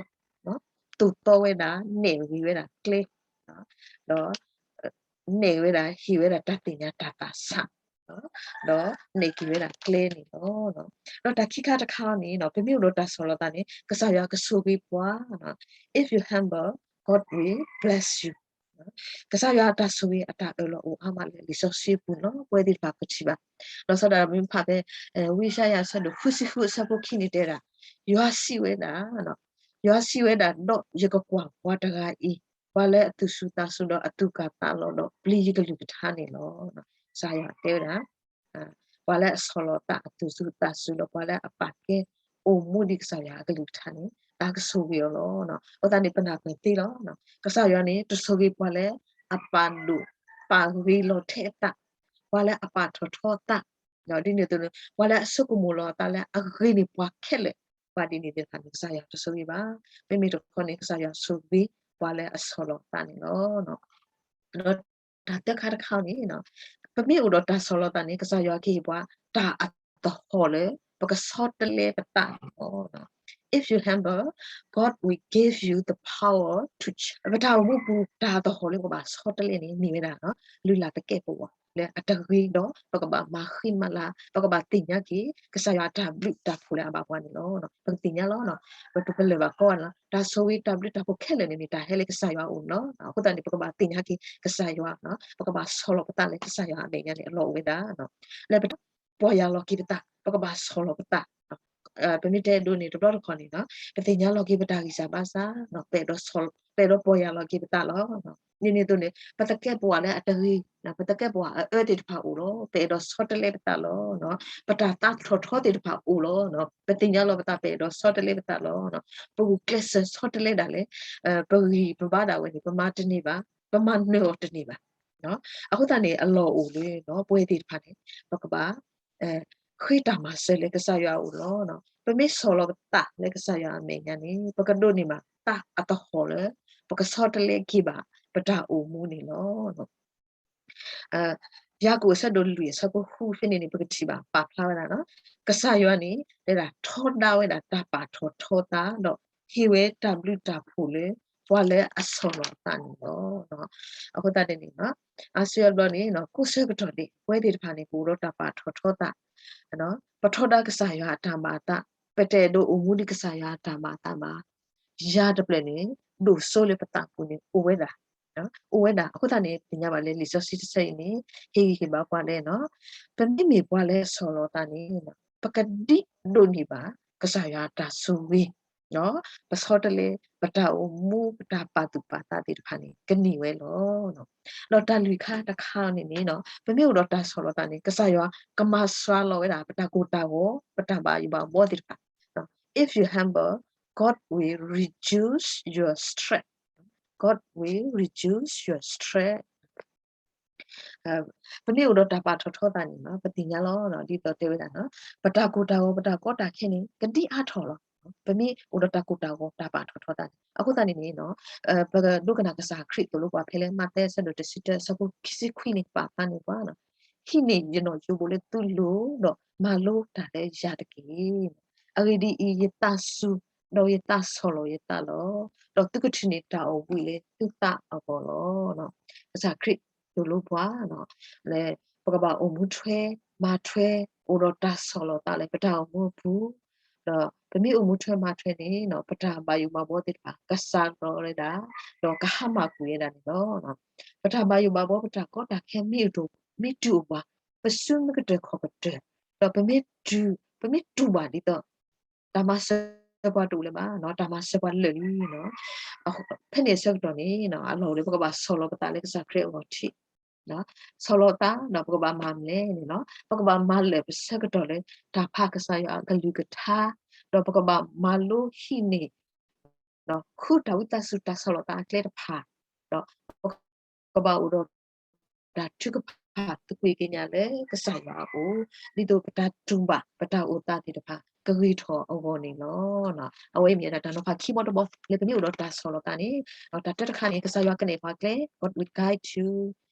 သိၣ်သီဝဲဒၣ် နဲၣ်ဂ့ၤဝဲဒၣ်ကျဲ, ဒီး နဲၣ်ဝဲဒၣ် ဟ့ၣ်ဝဲဒၣ်တၢ်သ့ၣ်ညါတၢ်သးဆး, ဒီးနဲၣ်က့ၤဝဲဒၣ်ကျဲန့ၣ်လီၤ. ဒီးတၢ်ခံခါတခါန့ၣ် ပမ့ၢ်အိၣ်ဒီးတၢ်ဆီၣ်လီၤသးန့ၣ် ကစၢ်ယွၤကဆိၣ်ဂ့ၤပှၤ, if you humble, God will bless you. ကစၢ်ယွၤအတၢ်ဆိၣ်ဂ့ၤအတၢ်အၢၣ်လီၤအိၣ်အါမးလၢလံာ်စီဆှံပူၤန့ၣ် ပဝဲသ့ၣ်တဖၣ်ကထံၣ်ဘၣ်. ဒီးစီၤဒၤဝံးဖးဖဲ ဝံယၡါယၤအဆၢဒိၣ်ဃုဆံဃုအဆၢဖိခံန့ၣ်တဲဒၣ်, ယွၤစံးဝဲဒၣ်, ယွၤစံးဝဲဒၣ် ဒီးယကကွၢ်ပှၤတဂၤအံၤ, ပှၤလၢအသူၣ်စူၤသးစူၤဒီးအသူၣ်ကၢ်သးလီၤဒီးပျံၤယကလုၢ်ကထါန့ၣ်လီၤ. ကစၢ်ယွၤတဲဝဲဒၣ် ပှၤလၢအဆီၣ်လီၤသးအသူၣ်စူၤသးစူၤဒီးပှၤလၢအပာ်ကဲအိၣ်မူဒ်ကစၢ်ယွၤအကလုၢ်ကထါန့ၣ် တၢ်ကဆိၣ်ဂ့ၤအီၤလီၤ. အဃိသတးန့ၣ် ပနၢ်ပၢၢ်သ့လီၤ. ကစၢ်ယွၤန့ၣ် တဆိၣ်ဂ့ၤပှၤလၢအပာ်ဒိၣ်ပာ်ဂ့ၤလီၤထဲအသး, ပှၤလၢအပာ်ထီၣ်ထီအသး, ဒ်န့ၣ်အသိးန့ၣ် ပှၤလၢအဆိကမိၣ်လီၤအသးလၢအဂ့ၤန့ၢ်ပှၤခဲလၢာ်, ပှၤဒ်န့ၣ်သ့ၣ်တဖၣ်န့ၣ် ကစၢ်ယွၤတဆိၣ်ဂ့ၤဘၣ်. မ့မ့ၢ်တခီန့ၣ် ကစၢ်ယွၤဆိၣ်ဂ့ၤပှၤလၢအဆီၣ်လီၤအသးန့ၣ်လီၤ. ဒီးတၢ်သၢခါတခါန့ၣ် ပမ့ၢ်အိၣ်ဒီးတၢ်ဆီၣ်လီၤသးန့ၣ် ကစၢ်ယွၤကဟ့ၣ်ပှၤတၢ်အသဟီၣ်လၢ ပကဆီတလဲပသးန့ၣ်လီၤ. if you humble, God will give you the power to change. ပတၢ်အိၣ်မူပူၤ တၢ်သဟီၣ်လၢပကဘၣ်ဆီတလဲန့ၣ် မ့ၢ်ဝဲဒၣ် လုၢ်လၢ်သကဲာ်ပဝးလၢအတဂ့ၤဒီး ပကဘၣ်မၤဃံမၤလၤ ပကဘၣ်သ့ၣ်ညါက့ၤ ကစၢ်ယွၤအတၢ်ဘျုးတၢ်ဖှိၣ်လၢအဘၣ်ပှၤန့ၣ်လီၤ. ပကသ့ၣ်ညါလီၤ ပတပလၢၢ်ဘၣ်ကီလီၤ တၢ်ဆိၣ်ဂ့ၤတၢ်ဘျုးတၢ်ဖှိၣ်ခဲလၢာ်န့ၣ် မ့ၢ်တၢ်ဟဲလၢကစၢ်ယွၤအအိၣ်န့ၣ်လီၤ. အဃိသတးန့ၣ် ပကဘၣ်သ့ၣ်ညါက့ၤကစၢ်ယွၤ ပကဘၣ်ဆီၣ်လီၤပသးလၢကစၢ်ယွၤအမဲာ်ညါန့ၣ် အလီၢ်အိၣ်ဝဲဒၣ် လၢပတၢ်ပီၢ်ယၢ်လီၤက့ၤပသး ပကဘၣ်ဆီၣ်လီၤပသး ပမ့ၢ်တဲဒိးန့ၢ်တဘျီတခီၣ်န့ၣ် ပသ့ၣ်ညါလီၤက့ၤပတၢ်ဂံၢ်စၢ်ဘါစၢ် ပအဲၣ်ဒိးပီၢ်ယၢ်လီၤက့ၤပသးလီၤ. ဒ်န့ၣ်အသိးန့ၣ် ပသကဲးပဝးလၢအတဂ့ၤ ပသကဲးပဝးအအၢသ့ၣ်တဖၣ်အိၣ်လီၤ. ပအဲၣ်ဒိးဆီတလဲပသးလီၤ. ပတၢ်သးထီၣ်ထီသ့ၣ်တဖၣ်အိၣ်လီၤ. ပသ့ၣ်ညါလီၤပသး ပအဲၣ်ဒိးဆီတလဲပသးလီၤ. ပဂုာ်ကျဲးစၢးဆီတလဲဒၣ်လဲာ် ပဂံၢ်ပဘါဒၣ်ဝဲန့ၣ် ပမၤတန့ၢ်ဘၣ် ပမၤနၢၤအီၤတန့ၢ်ဘၣ်. အဃိသတးန့ၣ် အလီၢ်အိၣ်လၢ ပဝဲသ့ၣ်တဖၣ်န့ၣ် ပကဘၣ် ဃ့တၢ်မၤစၢၤလၢကစၢ်ယွၤအအိၣ်လီၤ. ပမ့ၢ်ဆီၣ်လီၤပသးလၢကစၢ်ယွၤအမဲာ်ညါန့ၣ် ပကဒိးန့ၢ်ဘၣ်သးအသဟီၣ်လၢ ပကဆီတလဲက့ၤဘၣ် ပတၢ်အိၣ်မူန့ၣ်လီၤ. ယၤကိာ်အဆၢဒိၣ်လွံၢ်အဆၢဖိဃုဖဲန့ၣ်န့ၣ် ပကထံၣ်ဘၣ်ပာ်ဖျါဝဲဒၣ် ကစၢ်ယွၤန့ၣ် တဲဒၣ်ထီဒါဝဲဒၣ်တၢ်ပာ်ထီၣ်ထီသး ဒီးဟ့ၣ်ဝဲတၢ်ဘျုးတၢ်ဖှိၣ်လၢ ပှၤလၢအဆီၣ်လီၤသးန့ၣ်လီၤ. အဃိသတးန့ၣ်န့ၣ် အါစုအါဘျီန့ၣ် ကိးဆၢကတီၢ်ဒံး ပဝဲသ့ၣ်တဖၣ်န့ၣ် ပအိၣ်ဒီးတၢ်ပာ်ထီၣ်ထီသး ပထီဒါကစၢ်ယွၤအတၢ်မၤအသး ပတအဲၣ်ဒိးအိၣ်မူဒ်ကစၢ်ယွၤအတၢ်မၤအသးဘၣ်. ယၤတဖျၢၣ်န့ၣ် ဒိၣ်စိလၢပသးပူၤန့ၣ် အိၣ်ဝဲဒၣ် အိၣ်ဝဲဒၣ်. အဃိသတးန့ၣ် သ့ၣ်ညါဘၣ်လၢလံာ်စီဆှံတဆၢအံၤန့ၣ် ဟ့ၣ်ဂံၢ်ဟ့ၣ်ဘါပှၤလၢ ပမ့မ့ၢ်ပှၤလၢဆီၣ်လီၤသးန့ၣ် ပကဒံးဒိးန့ၢ်ဘၣ် ကစၢ်ယွၤအတၢ်ဆိၣ်ဂ့ၤ ပဆီတလဲ ပတၢ်အိၣ်မူ ပတၢ်ပာ်သူၣ်ပာ်သးသ့ၣ်တဖၣ်န့ၣ် ကန့ၢ်ဝဲလီၤ. ဒီးတၢ်လွံၢ်ခါတခါန့ၣ်န့ၣ် ပမ့ၢ်အိၣ်ဒီးတၢ်ဆီၣ်လီၤသးန့ၣ် ကစၢ်ယွၤကမၤစှၤလီၤဝဲဒၣ် ပတၢ်ကိၢ်တၢ်ဂီၤ ပတၢ်ဘၣ်ယိၣ်ဘၣ်ဘှီသ့ၣ်တဖၣ် If you humble, God will reduce your stress. God will reduce your stress. ပမ့ၢ်အိၣ်ဒီးတၢ်ပာ်ထီၣ်ထီသးန့ၣ် ပသ့ၣ်ညါလီၤ ဒ်သိးတဲဝဲဒၣ် ပတၢ်ကိၢ်တၢ်ဂီၤ ပတၢ်ကီတၢ်ခဲန့ၣ် ကဒံးအါထီၣ်လီၤ. ပမ့ၢ်အိၣ်ဒီးတၢ်ကိၢ်တၢ်ဂီၤ တၢ်ပာ်ထီၣ်ထီသးန့ၣ် အဃိသတးန့ၣ်န့ၣ် ပဒိကနၣ်ကစၢ်ခရံာ်သိၣ်လိပှၤဖဲလၢ မးသဲအဆၢဒိၣ်တဆံတၢ အဆၢဖိခံဆံခွံန့ၣ် ပာ်ဖျါန့ၢ်ပှၤ ဟံးန့ၢ်ယနီၣ်ယိဘိလၢသုလိၤ ဒီးမၤလိတၢ်လၢယၤတက့ၢ်. အဂ့ၢ်ဒ်အံၤ, ယသးစူၤ, ဒီးယသးဆီၣ်လီၤယသးလီၤ. ဒီးသုကထုးန့ၢ်တၢ်အိၣ်ဘှံးလၢသုသးအဂီၢ်လီၤ. ကစၢ်ခရံာ်သိၣ်လိပှၤ လၢ ပကဘၣ်အိၣ်မူထွဲ မၤထွဲ အိၣ်ဒီးတၢ်ဆီၣ်လီၤသးလၢပတၢ်အိၣ်မူအပူၤ, ဒီးပမ့ၢ်အိၣ်မူထွဲမၤထွဲန့ၣ် ပတၢ်ဘၣ်ယိၣ်ဘၣ်ဘှီသ့ၣ်တဖၣ် ကစှၤလီၤဝဲဒၣ် ဒီးကဟါမၢ်ကွံာ်ဝဲဒၣ်န့ၣ်လီၤ. ပတၢ်ဘၣ်ယိၣ်ဘၣ်ဘှီ ပတၢ်ကီတၢ်ခဲမ့ၢ်အတူၢ်, မ့ၢ်တူၢ်အိၣ်ပှၤ ပစုမ့ၢ်ကတၢၢ်ခီၣ်ကတၢၢ်, ဒီးပမ့ၢ်တူၢ်ဘၣ်ဒ်သိး တၢ်မၤစၢၤပှၤတအိၣ်လၢၤဘၣ်, တၢ်မၤစၢၤပှၤလၢာ်လံ. ဖဲန့ၣ်အဆၢကတီၢ်န့ၣ် အလီၢ်အိၣ်လၢပကဘၣ်ဆီၣ်လီၤပသးလၢကစၢ်ခရံာ်အဂီၢ်ထံး, ဆီၣ်လီၤသး ဒီးပကဘၣ်မၤမနုၤလဲၣ်န့ၣ်လီၤ. ပကဘၣ်မၤလၢာ်ပဆၢကတီၢ်လၢ တၢ်ဖးကစၢ်ယွၤအကလုၢ်ကထါ, ဒီးပကဘၣ်မၤလိဟံးန့ၢ် ဃုတၢ်ဝံသးစူၤတၢ်ဆီၣ်လီၤသးအကျဲတဖၣ်, ဒီးပကဘၣ်အိၣ်ဒီး တၢ်ထုကဖၣ်သကွံာ်ကညးလၢကစၢ်ယွၤအအိၣ်, ဒ်သိးပတၢ်တူၢ်ဘၣ် ပတၢ်အိၣ်သးသ့ၣ်တဖၣ် ကဂ့ၤထီၣ်အဂီၢ်န့ၣ်လီၤ. အဝဲအံၤမ့ၢ်ဝဲဒၣ်တၢ်နီၤဖးခံဘီတဘီ လၢပမ့ၢ်အိၣ်ဒီးတၢ်ဆီၣ်လီၤသးန့ၣ်, တၢ်တၢတခါန့ၣ် ကစၢ်ယွၤကနဲၣ်ပှၤကျဲ, God will guide you.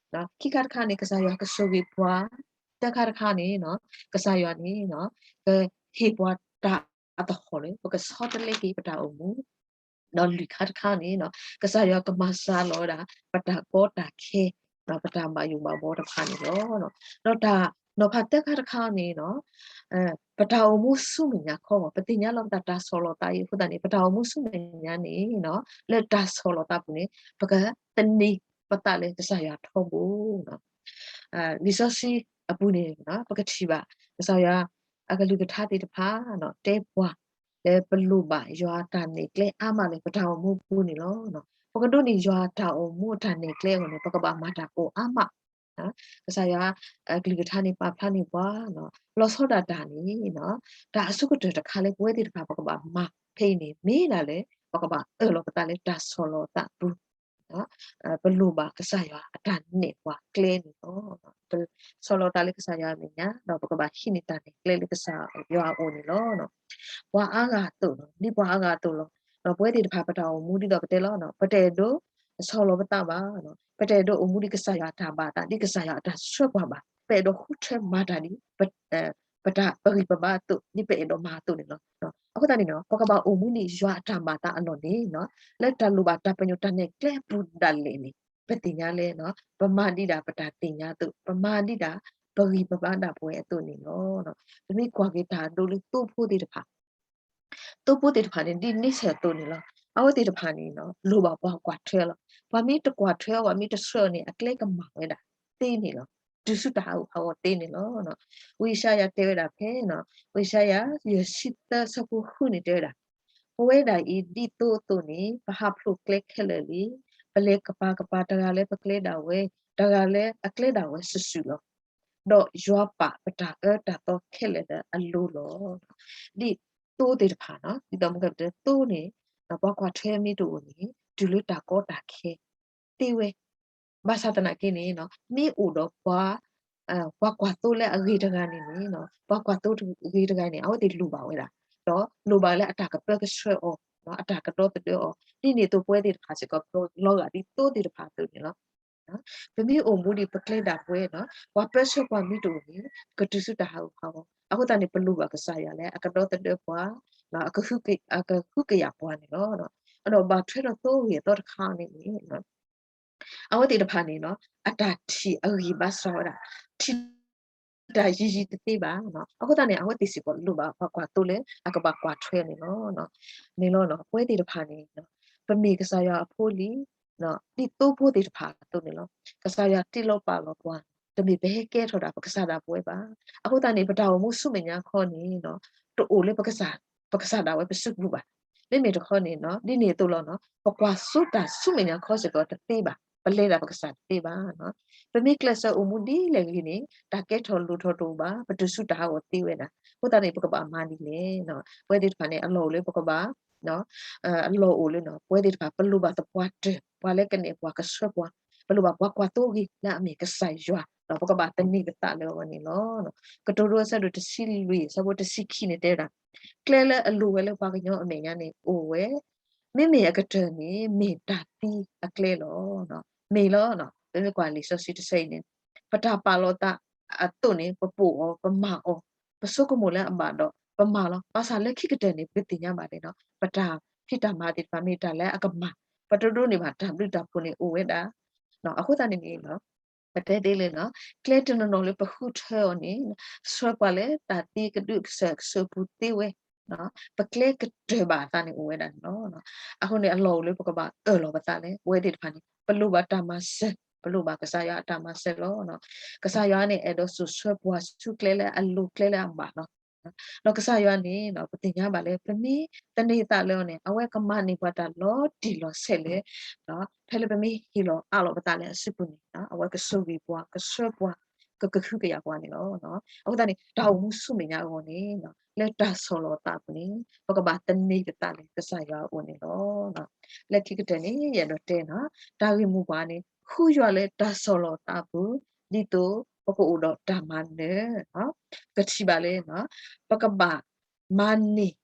ခံခါတခါန့ၣ် ကစၢ်ယွၤကဆိၣ်ဂ့ၤပှၤ, သၢခါတခါန့ၣ် ကစၢ်ယွၤန့ၣ် ကဟ့ၣ်ပှၤတၢ်အသဟီၣ်လၢ ပကဆီတလဲက့ၤပတၢ်အိၣ်မူ ဒီးလွံၢ်ခါတခါန့ၣ် ကစၢ်ယွၤကမၤစှၤလီၤဝဲဒၣ် ပတၢ်ကီတၢ်ခဲ ဒီးပတၢ်ဘၣ်ယိၣ်ဘၣ်ဘှီတဖၣ်န့ၣ်လီၤ. ဒီးတၢ်နီၤဖးသၢခါတခါန့ၣ် ပတၢ်အိၣ်မူဆူမဲာ်ညါခီဂီၢ် ပသ့ၣ်ညါလီၤပသးတၢ်ဆီၣ်လီၤသးအံၤအဃိသတးန့ၣ် ပတၢ်အိၣ်မူဆူမဲာ်ညါန့ၣ် လၢတၢ်ဆီၣ်လီၤသးပူၤန့ၣ် ပကသန့ၤပသးလၢကစၢ်ယွၤထီဘိ လံာ်စီဆှံအပူၤန့ၣ် ပကထံၣ်ဘၣ် ကစၢ်ယွၤအကလုၢ်ကထါသ့ၣ်တဖၣ် တဲပှၤ လၢပလိၣ်ဘၣ်ယွၤအတၢ်နဲၣ်ကျဲအါမးလၢပတၢ်အိၣ်မူအပူၤန့ၣ်လီၤ. ပကဒိးန့ၢ်ယွၤအတၢ်အိၣ်မူအတၢ်နဲၣ်ကျဲအဂီၢ်န့ၣ် ပကဘၣ်မၤတၢ်ကိးအါမး ကစၢ်ယွၤအကလုၢ်ကထါန့ၣ် ပာ်ဖျါန့ၢ်ပှၤ လီၤဆီဒၣ်တၢ်န့ၣ် တၢ်အဆိကတၢၢ်တခါလၢပဝဲသ့ၣ်တဖၣ် ပကဘၣ်မၤဖဲအံၤန့ၣ် မ့ၢ်ဒၣ်လၢ ပကဘၣ်အၢၣ်လီၤပသးလၢတၢ်ဆီၣ်လီၤသးအပူၤ ပလိၣ်ဘၣ်ကစၢ်ယွၤအတၢ်နဲၣ်ပှၤကျဲန့ၣ်လီၤ. ပဆီၣ်လီၤသးလၢကစၢ်ယွၤအမဲာ်ညါ ဒီးပကဘၣ်ဟံးန့ၢ်တၢ်နဲၣ်ကျဲလၢကစၢ်ယွၤအအိၣ်န့ၣ်လီၤ. ပှၤအါဂၤအသိးလီၤ, ဒ်ပှၤအါဂၤအသိးလီၤ. ပဝဲသ့ၣ်တဖၣ်ပတၢ်အိၣ်မူဒ်သိးပတဲလီၤ, ပတအဲၣ်ဒိး ဆီၣ်လီၤပသးဘၣ်, ပတအဲၣ်ဒိးအိၣ်မူဒ်ကစၢ်ယွၤအတၢ်ဘၣ်အသး ဒ်ကစၢ်ယွၤအတၢ်ဆှၢပှၤဘၣ်, ပအဲၣ်ဒိးဃုထၢမၤတၢ်ဒ် ပတၢ်ပဂံၢ်ပဘါအသိး ဒ်ပအဲၣ်ဒိးမၤအသိးန့ၣ်လီၤ. အဃိသတးန့ၣ် ပကဘၣ်အိၣ်မူဒ်ယွၤအတၢ်မၤအသးအလီၢ်န့ၣ် လၢတၢ်လိၣ်ဘၣ်တၢ်ပညိၣ်တၢ်နဲၣ်ကျဲအပူၤဒၣ်လဲာ်န့ၣ် ပသ့ၣ်ညါလၢ ပမၤဒံးဒၣ်ပတၢ်သ့ၣ်ညါအသိး, ပမၤဒံးဒၣ်ပဂံၢ်ပဘါဒၣ်ပဝဲအသိးန့ၣ်လီၤ. ပမ့ၢ်ကွၢ်က့ၤတၢ်ဒိလၢသိဖိသ့ၣ်တဖၣ် သိဖိသ့ၣ်တဖၣ်န့ၣ် ဒ်န့ဆၢၣ်အသိးန့ၣ်လီၤ. အဝဲသ့ၣ်တဖၣ်န့ၣ် လိၣ်ဘၣ်ပှၤကွၢ်ထွဲလီၤ. ပှၤမ့ၢ်တကွၢ်ထွဲအီၤ ပှၤမ့ၢ်တဆှၢအီၤန့ၣ် အကျဲကမၤဝဲဒၣ်သ့န့ၣ်လီၤ. တုၤဆူတၢ်ဟးဂူာ်ဟးဂီၤသ့န့ၣ်လီၤ. ဝံယၡါယၤတဲဝဲဒၣ်ဖဲ ဝံယၡါယၤ ယဲၢ်ဆံသၢဆၢဖိဃုန့ၣ်တဲဝဲဒၣ်, ပဝဲဒၣ်အံၤဒ်သိအသိးန့ၣ် ပဟးဖျိးကျဲခဲလၢာ်လံ. ပလဲၤကပၤကပၤ တဂၤလၢပကျဲဒၣ်ဝဲ, တဂၤလၢအကျဲဒၣ်ဝဲစုာ်စုာ်လီၤ. ဒီးယွၤပာ်ပတၢ်အၢတၢ်သီခဲလၢာ်လၢအလိၤလီၤ. ဒ်သိသ့ၣ်တဖၣ် ဒ်သိးမုၢ်ကပတဲသိန့ၣ် ပှၤကွၢ်ထွဲမ့ၢ်တအိၣ်န့ၣ် တုၤလၢတၢ်ကီတၢ်ခဲသ့ဝဲ. ဘၣ်ဆၣ်သနာ်က့န့ၣ် မ့ၢ်အိၣ်ဒီးပှၤ ပှၤကွၢ်သိလၢအဂ့ၤတဂၤန့ၣ်န့ၣ် ပှၤကွၢ်သိအဂ့ၤတဂၤန့ၣ် အဝဲသ့ၣ်လိၣ်ဘၣ်ဝဲဒၣ်, ဒီးလိၣ်ဘၣ်လၢအတၢ်ကပၢကဆှၢအီၤ, အတၢ်ကဒီသဒၢအီၤ, ဒ်န့ၣ်အသိးပဝဲသ့ၣ်တဖၣ်စ့ၢ်ကီး ပလီၤဂာ်ဒ်သိသ့ၣ်တဖၣ်အသိးန့ၣ်လီၤ. ပမ့ၢ်အိၣ်မူဒံးပကျဲဒၣ်ပဝဲန့ၣ် ပှၤပၢဆှၢပှၤမ့ၢ်တအိၣ်န့ၣ် ကတုၤဆူတၢ်ဟးဂူာ်ဟးဂီၤ. အဃိသတးန့ၣ် ပလိၣ်ဘၣ်ကစၢ်ယွၤလၢအကဒီသဒၢပှၤ, အကဟုကယာ်ပှၤန့ၣ်လီၤ. ဒီးဘၣ်ထွဲဒီးသိဂ့ၤအသီတခါန့ၣ်န့ၣ် အဝဲသ့ၣ်တဖၣ်န့ၣ် အတၢ်ထံၣ်အဂံၢ်ဘါစှၤဝဲဒၣ်, ထံၣ်တၢ်ယံၤယံၤတသ့ဘၣ်. အဃိသတးန့ၣ် အဝဲသ့ၣ်စ့ၢ်ကီးလိၣ်ဘၣ်ပှၤကွၢ်သိလၢအကဘၣ်ကွၢ်ထွဲန့ၣ်လီၤ. မ့ၢ်လီၤ ပဝဲသ့ၣ်တဖၣ်န့ၣ် ပမ့ၢ်ကစၢ်ယွၤအဖိလံ ဒ်သိဖိသ့ၣ်တဖၣ်အသိးန့ၣ်လီၤ. ကစၢ်ယွၤတ့လီၤပာ်လီၤပှၤ, တမ့ၢ်ပဟဲကဲထီၣ်ဒၣ်ပကစၢ်ဒၣ်ပဝဲဘၣ်. အဃိသတးန့ၣ် ပတၢ်အိၣ်မူဆူမဲာ်ညါခီန့ၣ် တအိၣ်လၢ ပကစၢ်ဒၣ်ဝဲပစုပူၤဘၣ်. မ့မ့ၢ်တခီန့ၣ် ဒ်န့ၣ်အသိးလီၤ. ပကွၢ်စိတၢ်ဆူမဲာ်ညါခီစ့ၢ်ကီးတသ့ဘၣ်, ပလဲၤဒၣ်ပကစၢ်တသ့ဘၣ်. ပမ့ၢ်ကျဲးစၢးအိၣ်မူဒ်လဲၣ်ဂ့ၤန့ၣ် တၢ်ကဲထီၣ်လိၣ်ထီၣ်တအိၣ်ဘၣ်, ပတုၤဆူတၢ်ဟးဂီၤသ့ဝဲဒၣ်. အဃိသတးန့ၣ် ပကဘၣ်မၤဒ်လဲၣ်. ပဝဲသ့ၣ်တဖၣ်န့ၣ် အလီၢ်အိၣ်လၢပကဘၣ် အလီၢ်အိၣ်လၢ ပဝဲသ့ၣ်တဖၣ် ပလိၣ်ဘၣ်သပှၢ်တၢၢ်, ပှၤလၢကနဲၣ်ပှၤကဆှၢပှၤ, ပလိၣ်ဘၣ်ပှၤကွၢ်သိဂ့ၤလၢအမ့ၢ်ကစၢ်ယွၤ, ဒီးပကဘၣ်သန့ၤပသးလၢအဂီၢ်န့ၣ်လီၤ. ကတိၤဒိအဆၢဒိၣ်တဆံလွံၢ် အဆၢဖိတဆံခံန့ၣ်တဲဝဲဒၣ်, ကျဲလၢအလိၤဝဲလၢပှၤကညီအမဲာ်ညါန့ၣ်အိၣ်ဝဲ, မ့မ့ၢ်အကတၢၢ်န့ၣ် မ့ၢ်တၢ်သံအကျဲလီၤ. မ့ၢ်လီၤ, ပမ့ၢ်ကွၢ်လံာ်စီဆှံတဆၢအံၤန့ၣ် ပတၢ်ပာ်လီၤသးအသိးန့ၣ် ပပိာ်အီၤ, ပမၤအီၤ, ပဆိကမိၣ်လၢအဘၣ်ဒီး ပမၤလီၤ. ဘၣ်ဆၣ်လၢခံကတၢၢ်န့ၣ် ပသ့ၣ်ညါဘၣ်န့ၣ် ပတၢ်ဖံးတၢ်မၤသ့ၣ်တဖၣ်မ့ၢ်တၢ်လၢအကမၣ်, ပတဒိးန့ၢ်ဘၣ်တၢ်ဘျုးတၢ်ဖှိၣ်န့ၣ်အိၣ်ဝဲဒၣ်. အဃိသတးန့ၣ်န့ၣ် ပတဲသ့လၢ ကျဲတနီၤနီၤလၢပဃုထၢအီၤန့ၣ် ဆှၢပှၤလၢတၢ်သံကဒုကစၢၢ်ကစၢၢ်ပူၤသ့ဝဲ, ပကျဲကတၢၢ်ဘၣ်အသးန့ၣ်အိၣ်ဝဲဒၣ်န့ၣ်လီၤ. အဃိန့ၣ် အလီၢ်အိၣ်လၢပကဘၣ်အၢၣ်လီၤပသးလၢ ပဝဲသ့ၣ်တဖၣ်န့ၣ် ပလိၣ်ဘၣ်တၢ်မၤစၢၤ, ပလိၣ်ဘၣ်ကစၢ်ယွၤအတၢ်မၤစၢၤလီၤ. ကစၢ်ယွၤန့ၣ် အဲၣ်ဒိးစိာ်ဆှၢပှၤဆူကျဲလၢအလိၤကျဲလၢအဘၣ်လီၤ. ဒီးကစၢ်ယွၤန့ၣ် ပသ့ၣ်ညါဘၣ်လၢ ပမ့ၢ်သန့ၤသးလၢအီၤန့ၣ် အဝဲကမၤန့ၢ်ပှၤတၢ်လီၤတံၢ်လီၤဆဲးလၢ ဖဲလၢပမ့ၢ်ဟ့ၣ်လီၤအးလီၤပသးလၢအစုပူၤန့ၣ် အဝဲကဆိၣ်ဂ့ၤပှၤ ကဆှၢပှၤ ကကဟုကယာ်ပှၤန့ၣ်လီၤ. အဃိသတးန့ၣ် တၢ်အိၣ်မူဆူမဲာ်ညါအဂီၢ်န့ၣ် လၢတၢ်ဆီၣ်လီၤသးအပူၤန့ၣ် ပကဘၣ်သန့ၤပသးလၢကစၢ်ယွၤအအိၣ်န့ၣ်လီၤ. လၢခံကတၢၢ်န့ၣ် ယအဲၣ်ဒိးတဲန့ၣ် တၢ်ဂ့ၢ်မိၢ်ပှၢ်န့ၣ် ဃုယွၤလၢတၢ်ဆီၣ်လီၤသးအပူၤ ဒ်သိးပကအိၣ်ဒီးတၢ်မၤနၢၤ ကထံၣ်ဘၣ်လၢ ပကဘၣ်မၤန့ၢ်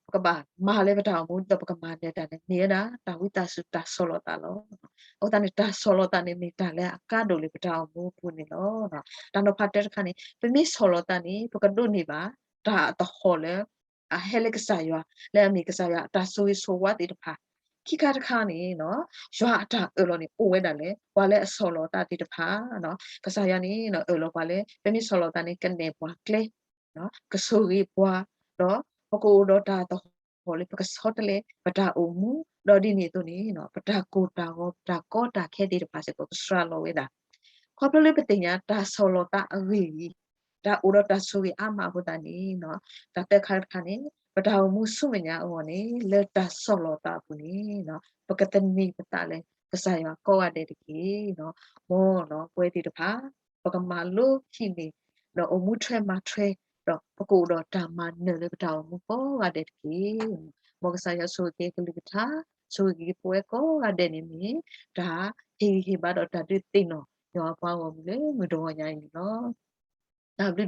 ပကဘၣ်မၤလၢပတၢ်အိၣ်မူ ဒ်သိးပကမၤနၢၤတၢ်န့ၣ် မ့ၢ်ဝဲဒၣ် တၢ်ဝံသးစူၤတၢ်ဆီၣ်လီၤသးလီၤ. အဃိသတးန့ၣ် တၢ်ဆီၣ်လီၤသးန့ၣ်မ့ၢ်တၢ်လၢအကါဒိၣ်လၢပတၢ်အိၣ်မူအပူၤန့ၣ်လီၤ. တၢ်နီၤဖးတၢတခါန့ၣ် ပမ့ၢ်ဆီၣ်လီၤသးန့ၣ် ပကဒိးန့ၢ်ဘၣ် တၢ်အသဟီၣ်လၢ အဟဲလၢကစၢ်ယွၤ လၢအမ့ၢ်ကစၢ်ယွၤအတၢ်ဆိၣ်ဂ့ၤဆိၣ်ဝါသ့ၣ်တဖၣ် ခံခါတခါန့ၣ် ယွၤအတၢ်အၢၣ်လီၤန့ၣ် အိၣ်ဝဲဒၣ်လၢ ပှၤလၢအဆီၣ်လီၤသးသ့ၣ်တဖၣ် ကစၢ်ယွၤန့ၣ် အၢၣ်လီၤပှၤလၢ ပမ့ၢ်ဆီၣ်လီၤသးန့ၣ် ကနဲၣ်ပှၤကျဲ ကဆိၣ်ဂ့ၤပှၤ ဒီးပကအိၣ်ဒီးတၢ်သဟီၣ်လၢ ပကဆီတလဲပတၢ်အိၣ်မူ ဒီးဒ်န့ၣ်အသိးန့ၣ် ပတၢ်ကိၢ်တၢ်ဂီၤ ပတၢ်ကီတၢ်ခဲသ့ၣ်တဖၣ်စ့ၢ်ကီးကစှၤလီၤဝဲဒၣ်. ခီဖျိလၢပသ့ၣ်ညါတၢ်ဆီၣ်လီၤသးအဂ့ၢ်အံၤ တၢ်အိၣ်ဒီးတၢ်ဆိၣ်ဂ့ၤအါမးအဃိသတးန့ၣ် တၢ်သၢခါတခါန့ၣ် ပတၢ်အိၣ်မူဆူမဲာ်ညါအဂီၢ်န့ၣ် လၢတၢ်ဆီၣ်လီၤသးအပူၤန့ၣ် ပကသန့ၤပသးလၢ ကစၢ်ယွၤကိးဂၤဒဲးတက့ၢ်. မ်ပဝဲသ့ၣ်တဖၣ် ပကမၤလိဟံးန့ၢ် ဒီးအိၣ်မူထွဲမၤထွဲ ဒီးပကအိၣ်ဒီးတၢ်မၤနၢၤလၢပတၢ်အိၣ်မူကိးဂၤဒဲးတက့ၢ်. မ်ကစၢ်ယွၤဆိၣ်ဂ့ၤက့ၤအကလုၢ်ကထါ ဆိၣ်ဂ့ၤက့ၤပဝဲကိးဂၤဒဲးန့ၣ်မ့ၢ် တၢ်ဟ့ၣ်ဂံၢ်ဟ့ၣ်ဘါဒီးတၢ်ဒုးသ့ၣ်နီၣ် ယွၤအပှၤဂီၢ်မုၢ်လၢမုၢ်တဂီၤညါအံၤန့ၣ်လီၤ. တၢ်ဘျုး